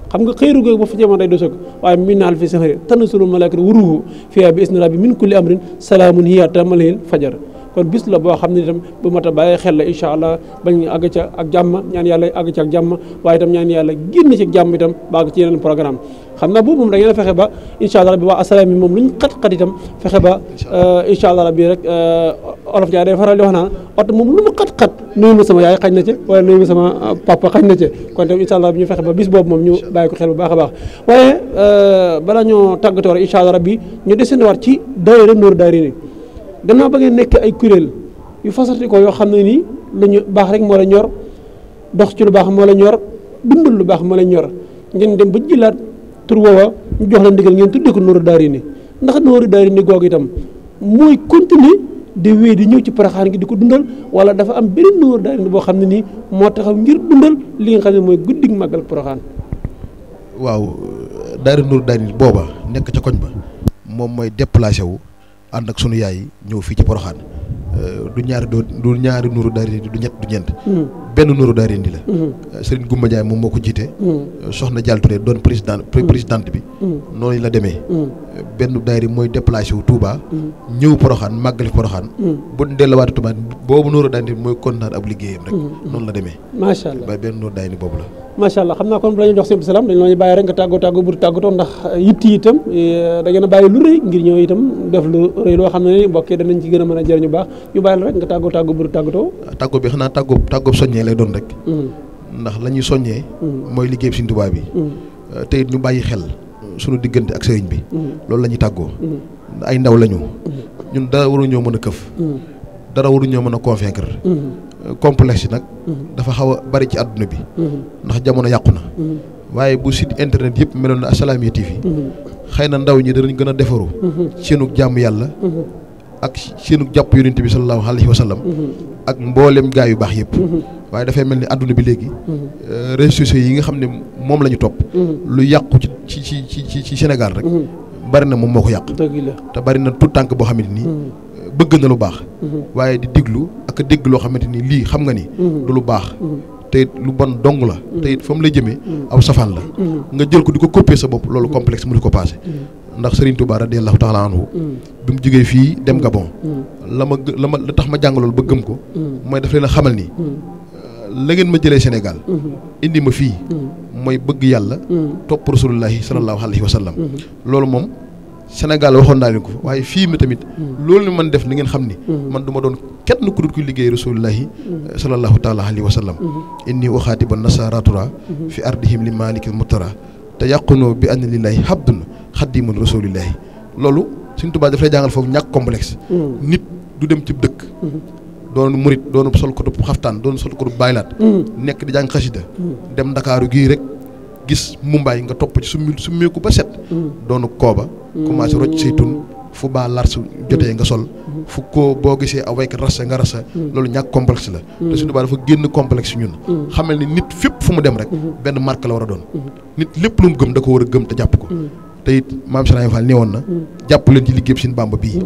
xam nga xëyru googu ba fa jamono day dosog waaye min alfi sahri tanazzalu malaa'ikatu wa ruuhu fiihaa bi izni rabbihim min kulli amrin salaamun hiya hattaa matla'il fajar kon bis la boo xam ne itam bu mat a bàyyi xel la incha allah bañ àgg ca ak jàmm ñaan yàlla àgg ca ak jàmm waaye itam ñaan yàlla génn ci jàmm itam ba àgg ci yeneen programme xam naa boobu moom da ngeen a fexe ba incha allah rabbi waa asalaam yi moom lu ñu xat-xat itam fexe ba incha allah rabbi rek olof Ndiaye day faral di wax naan oto moom lu mu xat-xat nuyu ma sama yaay xañ na ca wala nuyu ma sama papa xañ na ca kon itam incha allah bi ñu fexe ba bis boobu moom ñu bàyyi ko xel bu baax a baax waaye bala ñoo tàggatoo rek incha allah rabbi ñu desendiwaat ci daayira Nuuru Daarayni gannaaw ba ngeen nekk ay kuréel yu fasati ko yoo xam ne nii lu ñu baax rek moo la ñor dox ci lu baax moo la ñor dundal lu baax moo la ñor ngeen dem ba jëlaat tur woowa ñu jox la ndigal ngeen tuddee ko Nuuru Daarayni ndax Nuuru Daarayni googu itam mooy continuer di wéy di ñëw ci Porokhane gi di ko dundal wala dafa am beneen Nuuru Daarayni boo xam ne nii moo taxaw ngir dundal li nga xam ne mooy guddig màggal Porokhane. waaw daayira Nuuru Daarayni booba nekk ca koñ ba moom mooy déplacé wu ànd ak sunu yaay ñëw fii ci Porokhane du ñaari Nuuru Daarayni du ñett du ñeent. benn Nuuru Daarayni la. Serigne Goumba Ndiaye moom moo ko jiite. soxna Dial Touré doon présidente bi. noonu la demee. benn daayira mooy déplacé wu Touba. ñëw Porokhane màggali Porokhane. bu ñu delluwaatee Touba boobu Nuuru Daarayni mooy kontaan ab liggéeyam rek. noonu la demee. macha allah benn Nuuru Daarayni boobu la. macha allah xam naa kon bu la ñu jox sëñ salaam dañu la ñu bàyyi rek nga tàggoo bu tàggatoo ndax yitti itam da ngeen a bàyyi lu rëy ngir ñëw itam def lu rëy loo xam ne mbokk yi danañ ci gën a mën a jëriñu baax ñu bàyyi la rek nga tàggoo bu tàggatoo. tàggoo bi xanaa tàggoo soññee lay doon rek. ndax la ñuy soññee. mooy liggéey Sëriñ Tuubaa bi. te it ñu bàyyi xel suñu diggante ak sëriñ bi. loolu la ñuy tàggoo. ay ndaw lañu. ñun dara waruñoo mën a këf. dara waruñoo mën a convaincre. complexe yi nag dafa xaw a bari ci àdduna bi ndax jamono yàqu na waaye bu site internet yëpp meloon na Assalaamy TV xëy na ndaw ñi danañ gën a defaru seenug jàmm yàlla ak seenug jàpp yonent bi sallallahu alayhi wa sallam ak mboolem gaa yu baax yëpp waaye dafay mel ni àdduna bi léegi réseaux sociaux yi nga xam ne moom la ñu topp lu yàqu ci Sénégal rek bari na moom moo ko yàq te bari na tout tànk boo xamante nii bëgg na lu baax waaye di diglu ak dégg loo xamante ni lii xam nga ni du lu baax te lu bon dong la te it fa mu lay jëmee aw safaan la nga jël ko di ko copier sa bopp loolu complexe mu di ko passé ndax Serigne Touba radiyallahu taala anhu bi mu jógee fii dem Gabon la tax ma jàng loolu ba gëm ko mooy daf leen a xamal ni la ngeen ma jëlee Sénégal indi ma fii mooy bëgg yàlla topp rasulullahi sallallahu alayhi wa sallam loolu moom Sénégal waxoon naa leen ko waaye fii mi tamit loolu ni man def na ngeen xam ni man du ma doon kenn ku dul kuy liggéey rasulullahi sallallahu taala alayhi wa sallam inni uxaatiba nasaratura fi ardihim li malikil mutara te yàqunoo bi anna lillahi habdun xaddimun rasulillahi loolu Sëriñ Tuubaa daf lay jàngal foofu ñàkk complexe nit du dem ci dëkk doon murit doonu sol ko xaftaan doonu sol ko baylaat nekk di jàng xasida dem Ndakaaru gii rek gis Mumbaay nga topp ci summeeku ba set doonu kooba commencé rocc say tun fu baa larsu jotee nga sol fu ko boo gisee a waykat rasa nga rasa loolu ñàkk complexe la te suñu baa dafa génn complexe ñun xamal ni nit fépp fu mu dem rek benn marque la war a doon nit lépp lu mu gëm da ko war a gëm te jàpp ko te it maam Cheikh Ibrahima Fall nee woon na jàpp leen ci liggéey Sëñ Bàmba bii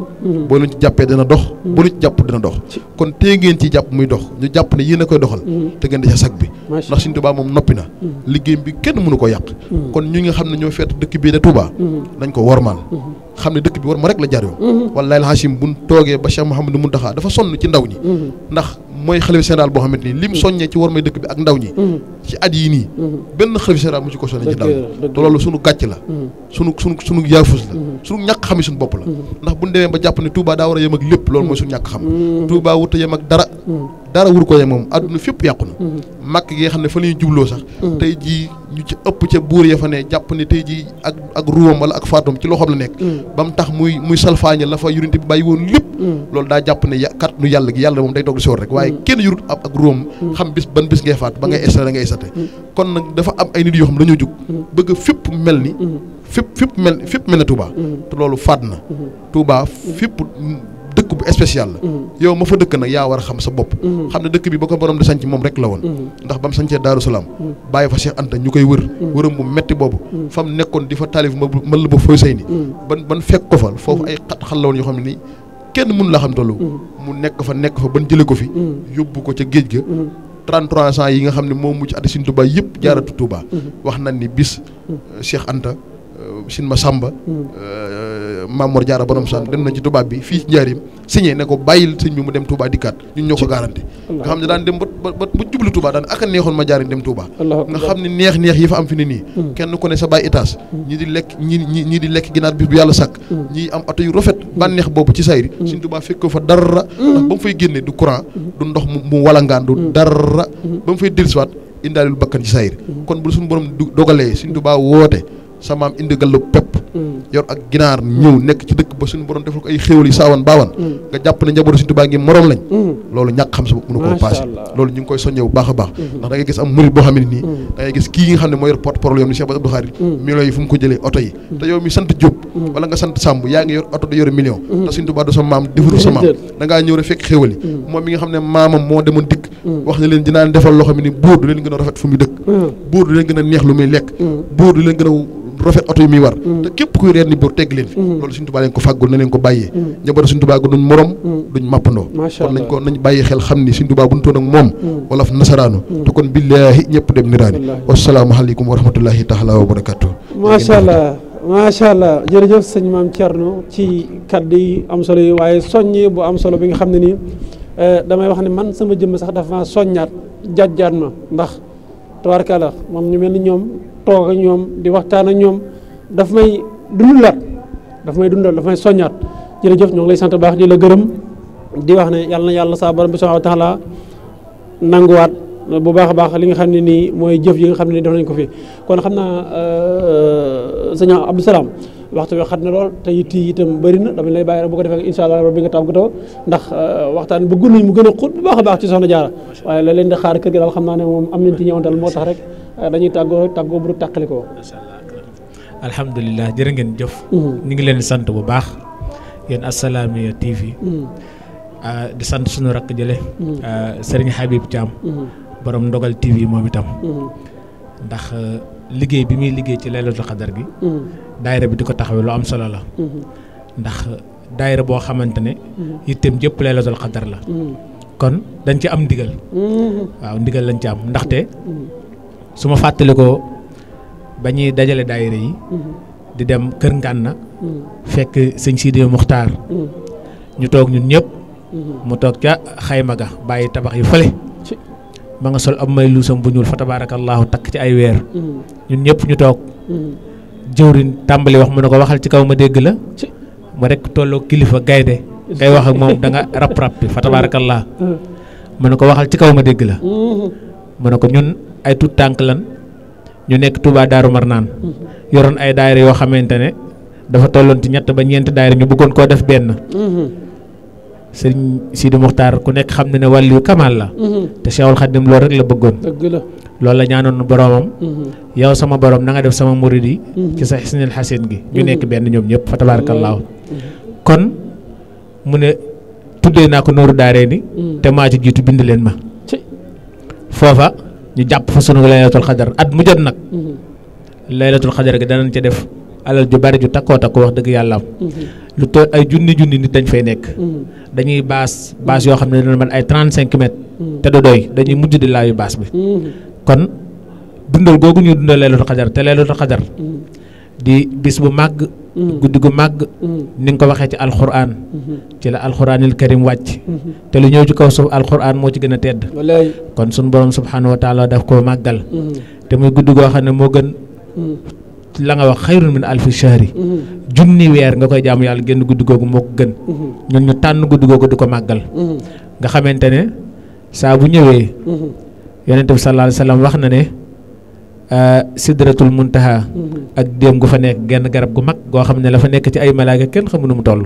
boo leen ci jàppee dana dox boo leen ci jàpp dina dox kon tey ngeen ci jàpp muy dox ñu jàpp ne yéen a koy doxal te ngeen di ca sag bi ndax Sëñ Tuubaa moom noppi na liggéey bi kenn mënu ko yàq kon ñu nga xam ne ñoo feet dëkk bii de Touba nañ ko wormaal xam ne dëkk bi war ma rek la jar yoon wallaahi alxasim buñ toogee ba Cheikh Mouhamadou Mountakha dafa sonn ci ndaw ñi ndax mooy xalifa général boo xamante ni lim soññee ci war may dëkk bi ak ndaw ñi ci at yii nii benn xalifa général mu ci ko soññee ci ndaw ñi te loolu sunu gàcc la sunu yaafus la sunu ñàkk xam suñu bopp la ndax buñ demee ba jàpp ne Touba daa war a yem ak lépp loolu mooy suñu ñàkk xam Touba wut a yem ak dara wur ko yem moom àdduna fépp yàqu na màkk gi nga xam ne fa la ñuy jubloo sax tey jii ñu ci ëpp ca buur ya fa ne jàpp ne tey jii ak ruwam wala ak faatum ci loxoom la nekk ba mu tax muy salfaañe la fa yurinte bi bàyyi woon lépp loolu daa jàpp ne kat nu yàlla gi yàlla moom day toog di soor rek waaye kenn yurut ak ruwam xam bis ban bis ngay faatu ba ngay estate da ngay estate kon nag dafa am ay nit yoo xam dañoo jug bëgg fépp mel ni fépp mel ne Touba te loolu faat na Touba fépp dëkk bu spécial la yow ma fa dëkk nag yaa war a xam sa bopp xam ne dëkk bi ba ko borom di sanc moom rek la woon ndax ba mu sancee Daaru Salaam bàyyi fa Cheikh Anta ñu koy wëram bu metti boobu fa mu nekkoon di fa taalif ma la ba fooy say ni ban fekk ko fa foofu ay xat la woon yoo xam ne nii kenn mënu la xam tollu mu nekk fa ban jële ko fi yóbbu ko ca géej ga 33 ans yi nga xam ne moo mucc ati Sëñ Touba yëpp jaaratu Touba wax nañ ni bis Cheikh Anta Sëñ Masamba Mamor Jaara borom san dem nañ ci tubaab bi fii ci njaarim signé ne ko bàyyil sëñ bi mu dem Touba dikkaat ñun ñoo ko garanti nga xam ne daan dem ba jublu Touba daan aka neexoon ma jaariñ dem Touba nga xam ne neex yi fa am fi ne nii kenn ku ne sa bàyyi étage ñi di lekk ñi di lekk ginaar bis bu yàlla sàkk ñi am oto yu rafet bànneex boobu ci sayri Sëñ Touba fekk ko fa dara ndax ba mu fay génne du courant du ndox mu walangaan du dara ba mu fay dellusiwaat indaalul bakkan ci sayri kon bu suñu borom dogalee Sëñ Touba woote sa maam indi gallu pepp yor ak ginaar ñëw nekk ci dëkk ba suñu borom defal ko ay xéewal yi saawan baawan nga jàpp ne njabootu Sëñ Tuubaa ngi moroom lañ loolu ñàkk xam sa bopp mënu koo passé loolu ñu ngi koy soññee bu baax a baax ndax da ngay gis am murid boo xam ne nii da ngay gis kii nga xam ne moo yor porte-parole yoom ni Cheikh Abdou Khadre millions yi fu mu ko jëlee oto yi te yow mi sant Diop wala nga sant Samb yaa ngi yor oto da yore million te Sëñ Tuubaa du sa maam defaru sa maam da ngaa ñëw rek fekk xéewal yi moom mi nga xam ne maamam moo demoon dikk wax ne leen dinaa defal loo xam ne ni buur du leen gën a rafet fu muy dëkk buur du leen gën a neex lu muy lekk buur du leen gën a rafet oto yi muy war te képp kuy reer ni buur tegg leen fi loolu Sëñ Tuubaa leen ko fàggul na leen ko bàyyee njabootu Sëñ Tuubaa gu duñ morom duñ màppandoo kon nañ bàyyi xel xam ni Sëñ Tuubaa bu ñu toon ak moom wala fa nasaraanu te kon billaahi ñëpp dem niraani wassalaamu aleykum wa rahmatullahi taala wa barakatuh macha allah jërëjëf sëñ Maam Thierno ci kaddu yi am solo yi waaye soññi bu am solo bi nga xam ne nii damay wax ne man sama jëmm sax dafa ma soññaat jajjaat ma ndax tabaarkalla moom ñu mel ni ñoom toog ak ñoom di waxtaan ak ñoom daf may dundalaat daf may soññaat jërëjëf ñoo ngi lay sant baax di la gërëm di wax ne yàlla na yàlla saa borom bi subhaanahu wa taala nanguwaat bu baax a baax li nga xam ne nii mooy jëf yi nga xam ne nii def nañ ko fi kon xam naa sëñ Abdou Salaam waxtu bi xat na lool te it itam bëri na dama lay bàyyi rek bu ko defee incha allah bi nga tàggatoo ndax waxtaan bëgg nañ mu gën a xóot bu baax a baax ci Soxna Jaara waaye la leen di xaar kër gi daal xam naa ne moom am nañ ci ñëwantal moo tax rek dañuy tàggoo bu tàqali ko. alhamdulilah jërë ngeen jëf. ñu ngi leen di sant bu baax yéen Assalaamy TV. di sant suñu rakk jële Serigne Habib Thiam. borom Ndogal TV moom itam. ndax liggéey bi muy liggéey ci Laylatul Qadar gi. daayira bi di ko taxawee lu am solo la. ndax daayira boo xamante ne. itam jëpp Laylatul Qadar la. kon dañ ci am ndigal. waaw ndigal lañ ci am ndaxte. su ma fàttalikoo ba ñuy dajale daayira yi. di dem Kër Ngànna. fekk sëñ Sidi Muxtaar. ñu toog ñun ñëpp. mu toog ca xayma ga bàyyi tabax yu fële. ma nga sol ab may luusam bu ñuul fa tabaarakallaahu takk ci ay weer. ñun ñëpp ñu toog. jëwriñ tàmbali wax mu ne ko waxal ci kaw ma dégg la. mu rek tolloo kilifa gaynde ngay wax ak moom da nga rap bi fa tabaarakallaahu mu ne ko waxal ci kaw ma dégg la. mu ne ko ñun ay tuut tànk lan ñu nekk Touba Daaru Marnaan yoroon ay daayira yoo xamante ne dafa tolloon ci 3 ba 4 daayira ñu bëggoon koo def benn. sëriñ Sidi Muxtaar ku nekk xam na ne wàllu kamal la. te Cheikhul Khadim loolu rek la bëggoon. loolu la ñaanoon boromam. yow sama borom na nga def sama murid yi. ci sa xisnil xasin gi. ñu nekk benn ñoom ñëpp fa tabaarakallaahu kon mu ne tuddee naa ko nooru daaree ni te maa ci jiitu bind leen ma. foofa ñu jàpp fa sunu laylatul xadar at mu jot nag. laylatul xadar gi danañ ca def alal ju bari ju takkoo wax dëgg yàlla am lu toll ay junni nit dañ fay nekk dañuy baas yoo xam ne dina mën ay 35 mètres te du doy dañuy mujj di laayu baas bi kon dundal googu ñuy dundal laylatul xadar te laylatul xadar di bis bu màgg guddi gu màgg ni nga ko waxee ci alxuraan ci la alxuraanil karim wàcc te lu ñëw ci kaw suuf alxuraan moo ci gën a tedd kon suñu borom subhanahu wa taala daf koo màggal te muy guddi goo xam ne moo gën la nga wax xayrun min alfi shahri junni weer nga koy jaamu yàlla génn guddi googu moo ko gën ñun ñu tànn guddi googu di ko màggal nga xamante ne saa bu ñëwee yonent bi sallallahu alayhi wa sallam wax na ne sidratul muntaha ak déem gu fa nekk genn garab gu mag goo xam ne la fa nekk ci ay malaayka kenn xamu nu mu toll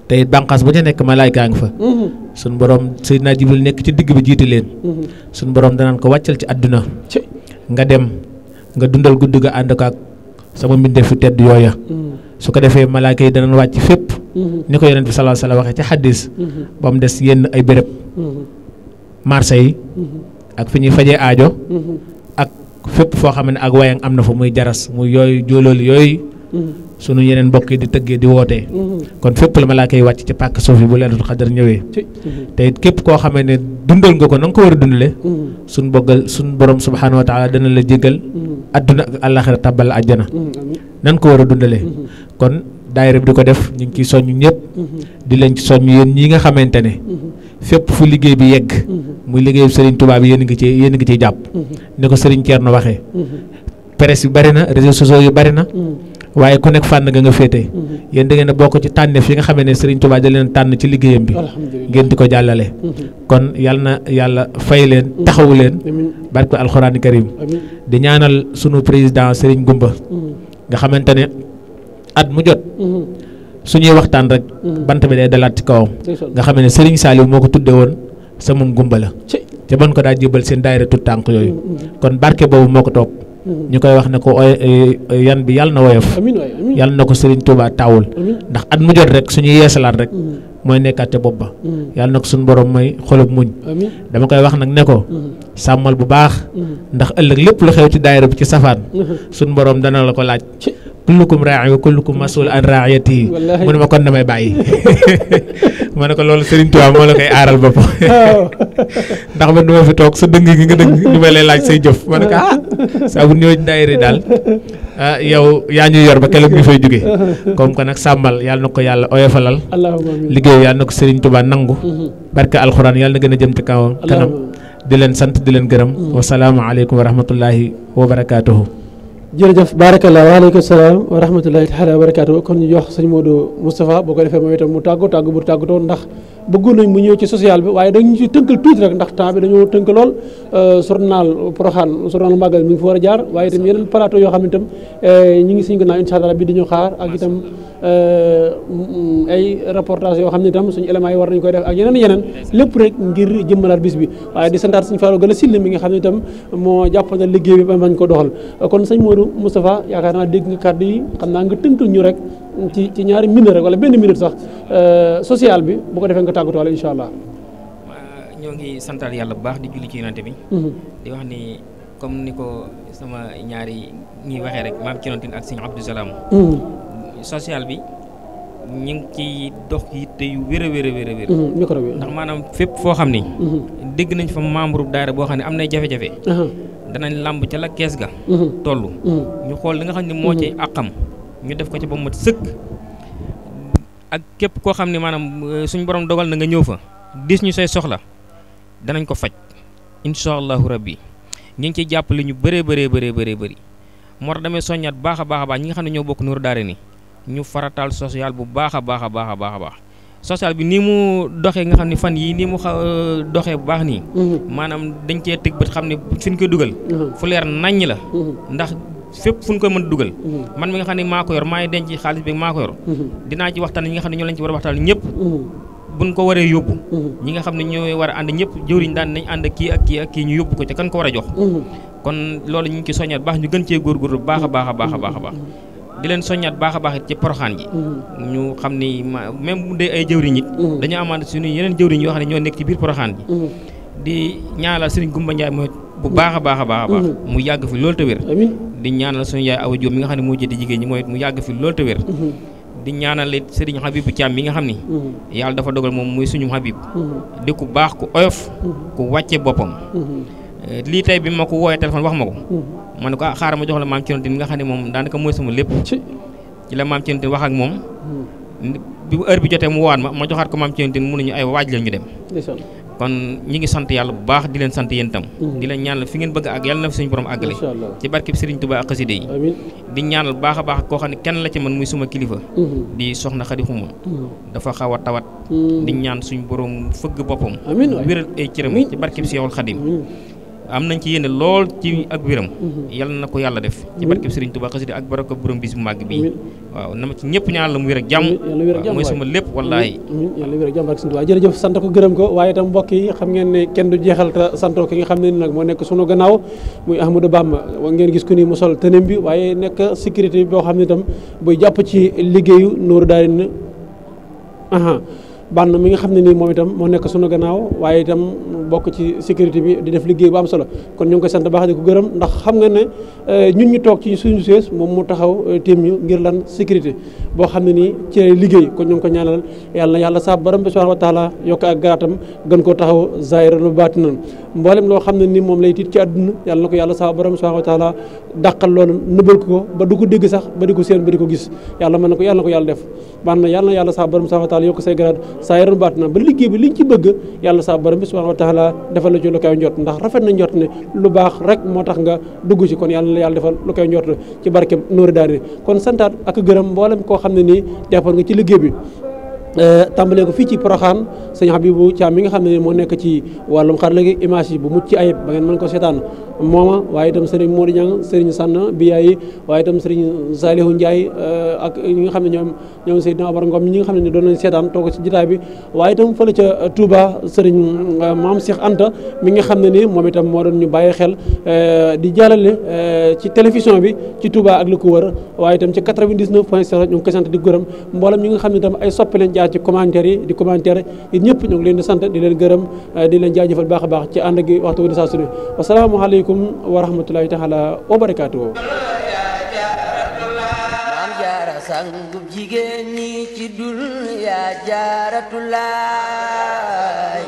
te it bànqaas bu ca nekk malaayka ngi fa suñ borom Seydina Jibril nekk ci digg bi jiite leen suñ borom danaan ko wàccal ci àdduna nga dem nga dundal guddi ga ànd ko ak sama mbindeef fi tedd yooya su ko defee malaayka yi danañ wàcc fépp ni ko yonent bi sallallahu alayhi wa sallam waxee ci xaddis ba mu des yenn ay béréb marché yi ak fi ñuy fajee aajo ak fépp foo xam ne ak wayang am na fa muy jaras muy yooyu jóoloolu yooyu sunu yeneen mbokk yi di tëggee di wootee kon fépp la malaaka yi wàcc ci pàkk suuf yi bu laylatul xadar ñëwee te it képp koo xamee ne dundal nga ko na nga ko war a dundale suñ borom subhanahu wa taala dana la jégal adduna ak àllaxira tàbbal àjjana nan ko war a dundalee kon daayira bi di ko def ñu ngi ciy soññ ñëpp di leen ci soññ yéen ñi nga xamante ne fépp fu liggéey bi yegg muy liggéeyu Serigne Touba bi yéen a ngi ciy jàpp ni ko Serigne Thierno waxee presse yu bari na réseaux sociaux yu bari na waaye ku nekk fànn nga féete yéen da ngeen a bokk ci tànneef yi nga xamee ne Serigne Touba da leen tànn ci liggéeyam bi ngeen di ko jàllale kon yal na yàlla fay leen taxawu leen barke alxuraani karim di ñaanal sunu président Serigne Goumba nga xamante ne at mu jot suñuy waxtaan rek bant bi day dalaat ci kawam nga xam ne Serigne Saliou moo ko tudde woon sama Goumba la ca ban ko daa jébal seen daayira tut tànk yooyu kon barke boobu moo ko toog ñu koy wax ne ko yan bi yàlla na woyof yàlla na ko Serigne Touba taawul ndax at mu jot rek suñuy yeesalaat rek mooy nekkaat ca bopp ba yàlla na ko suñu borom mooy xolub muñ dama koy wax nag ne ko sàmmal bu baax ndax ëllëg lépp lu xew ci daayira bi ci safaan suñu borom dana la ko laaj kullukum raa'i wa kullukum mas'ul an raa'iyatihi mu ne ma kon damay bàyyi ma ne ko loolu Serigne Touba moo la koy aaral bopp ndax man duma fi toog sa dëng gi nga dëng du may lay laaj say jëf ma ne ko saa bu ñëwee daayira daal yow yaa ñuy yor ba keroog ñu fay jóge comme que nag sàmmal yàlla na ko yàlla oyofalal liggéey yàlla na ko Serigne Touba nangu barke alxuraan yàlla na gën a jëm ci kanam di leen sant di leen gërëm wasalaamu aleykum wa rahmatullahi wa barakaatuhu. jërëjëf baarakallah waaleykum salaam wa rahmatullahi taala wa barakaatu kon ñu jox sëñ Modou Moustapha boo ko defee moom itam mu tàggu bu tàggatoo ndax bëggoon nañ mu ñëw ci social bi waaye dañu ci tënkal tuuti rek ndax temps bi dañoo tënk lool journal Porokhane journal Magal mi ngi fa war a jaar waaye itam yeneen plateau yoo xam ne itam ñi ngi suñu gannaaw incha allah bi dañu xaar ak itam ay reportage yoo xam ne itam suñu éléments yi war nañu koy def ak yeneen lépp rek ngir jëmmalaat bis bi waaye di santaat suñu Fallou gën a sill mi nga xam ne itam moo jàppandal liggéey bi ba mañ ko doxal kon sëñ Modou Moustapha yaakaar naa dégg nga kàddu yi xam naa nga tënkal ñu rek ci ñaari minute rek wala benn minute sax social bi bu ko defee nga tàggatoo wala incha allah. ñoo ngi santal yàlla bu baax di julli ci yonante bi. di wax ni comme ni ko sama ñaari ñuy waxee rek maam ci yonante ak sëñ Abdou Salam. social bi ñu ngi ciy dox yitte yu wér a wér. micro bi ndax maanaam fépp foo xam ni. dégg nañ fa membre daayira boo xam ne am nay jafe-jafe. danañ làmb ca la kees ga. toll. ñu xool li nga xam ne moo ci àqam. ñu def ko ci ba mu mat sëkk ak képp koo xam ne maanaam suñu borom dogal na nga ñëw fa dis ñu say soxla danañ ko faj incha allahu rabbi ñu ngi ciy jàppale ñu bëree moo tax damay soññaat baax a baax ñi nga xam ne ñoo bokk Nourou Darayni ñu farataal social bu baax a baax social bi nii mu doxee nga xam ne fan yii nii mu doxee bu baax nii maanaam dañ cee tëg bët xam ne fi ñu koy dugal fu leer naññ la ndax fépp fu ñu koy mën a dugal man mi nga xam ne maa ko yor maa ngi denc xaalis bi maa ko yor dinaa ci waxtaan ñi nga xam ne ñoo lañ ci war a waxtaan ñëpp buñ ko waree yóbbu ñi nga xam ne ñooy war a ànd ñëpp jëwriñ daan nañ ànd kii ak kii ñu yóbbu ko ca kan ko war a jox kon loolu ñu ngi ci soññaat baax ñu gën cee góorgóorlu baax a baax di leen soññaat baax a baax ci Porokhane ji ñu xam ni même bu dee ay jëwriñ it dañoo amaat suñu yeneen jëwriñ yoo xam ne ñoo nekk ci biir Porokhane ji di ñaanal Serigne Goumba Ndiaye mooy bu baax a baax a baax a baax mu yàgg fi loolu te wér amiin di ñaanal suñu yaay Awa Diop mi nga xam ne moo jëti jigéen ñi mooy mu yàgg fi loolu te wér di ñaanal it Serigne Habibou Thiam mi nga xam ni yàlla dafa dogal moom muy suñu Habib di ku baax ku oyof ku wàcce boppam lii tey bi ma ko woowee téléphone wax ma ko ma ne ko xaaral ma jox la maam Thierno Tine mi nga xam ne moom daanaka mooy sama lépp ci la maam Thierno Tine wax ak moom bi heure bi jotee mu waat ma joxaat ko maam Thierno Tine mënuñu ay waaj leen ñu dem kon ñi ngi sant yàlla bu baax di leen sant yéen tam di leen ñaanal fi ngeen bëgg ak yàlla na fi suñu borom àggale ci barkeb Serigne Touba ak xasida yi di ñaanal baax a baax koo xam ne kenn la ci man muy suma kilifa di soxna Xadi Xuma dafa xaw a tawat di ñaan suñu borom fëgg boppam wéral ay cëram ci barkeb Seexul Xadim am nañ ci yéene lool ci ak wéram yal na ko yàlla def ci barkeb Serigne Touba xasida ak baraka borom bis bu màgg bii waaw na ma ci ñëpp ñaan la mu wér ak jàmm mooy sama lépp wallaahi yàlla wér ak jàmm barke Serigne Touba jërëjëf sant ko gërëm ko waaye itam mbokk yi xam ngeen ne kenn du jeexal te santoo ki nga xam ne ni nag moo nekk sunu gannaaw muy Ahmadou Bamba ngeen gis ko ni mu sol tënem bi waaye nekk sécurité boo xam ne itam buy jàpp ci liggéeyu Nourou Darayni bànn mi nga xam ne nii moom itam moo nekk sunu gannaaw waaye itam bokk ci sécurité bi di def liggéey bu am solo kon ñu ngi koy sant baax di ko gërëm ndax xam nga ne ñun ñu toog ci suñu sees moom mu taxaw téem ñu ngir lan sécurité boo xam ne nii ci liggéey kon ñu ngi ko ñaanal yàlla sa borom bi subhanahu wa taala yokk ak garaatam gën koo taxaw zahiran wa baatinan mboolem loo xam ne nii moom lay tiit ci àdduna yàlla na ko yàlla sa borom bi subhanahu wa taala dàqal loolu nëbbal ko ba du ko dégg sax ba di ko séen ba di ko gis yàlla mën na ko yàlla def baax na yàlla sa borom bi subhanahu wa taala yokk say garaat saa yaram baat na ba liggéey bi liñ ci bëgg yàlla sa borom bi subhanahu wa taala defal la ci lu koy njort ndax rafet na njort ne lu baax rek moo tax nga dugg ci kon yàlla na yàlla defal lu koy njort ci barkeb Nourou Darayni kon santaat ak gërëm mboolem koo xam ne nii jàppoon nga ci liggéey bi tàmbalee ko fii ci Porokhane sëñ Habibou Thiam mi nga xam ne moo nekk ci wàllum xarala gi image yi bu mucc ayib ba ngeen mën ko seetaan mooma waaye itam Serigne Modou Niang Serigne Sann biyaay yi waaye itam Serigne Salihu Ndiaye ak ñi nga xam ne ñoom Seydina Omar Ngom ñi nga xam ne doon nañ seetaan toog ci jotaay bi waaye itam fële ca Touba Serigne Mame Cheikh Anta mi nga xam ne ni moom itam moo doon ñu bàyyi xel di jàllale ci télévision bi ci Touba ak li ko wër waaye itam ci 99.0 ñu ngi koy sant di gërëm mboolem ñi nga xam ne itam ay soppe leen jaar ci commentaire yi di commentaire yi ñëpp ñu ngi leen di sant di leen gërëm di leen jaajëfal baax a baax ci ànd gi waxtu wi di saa su ne wasalaamaaleykum wa rahmatulahi taala wa barakaatuhu maam jaara sangub jigéen ñi ci dul yaa jaaratulaay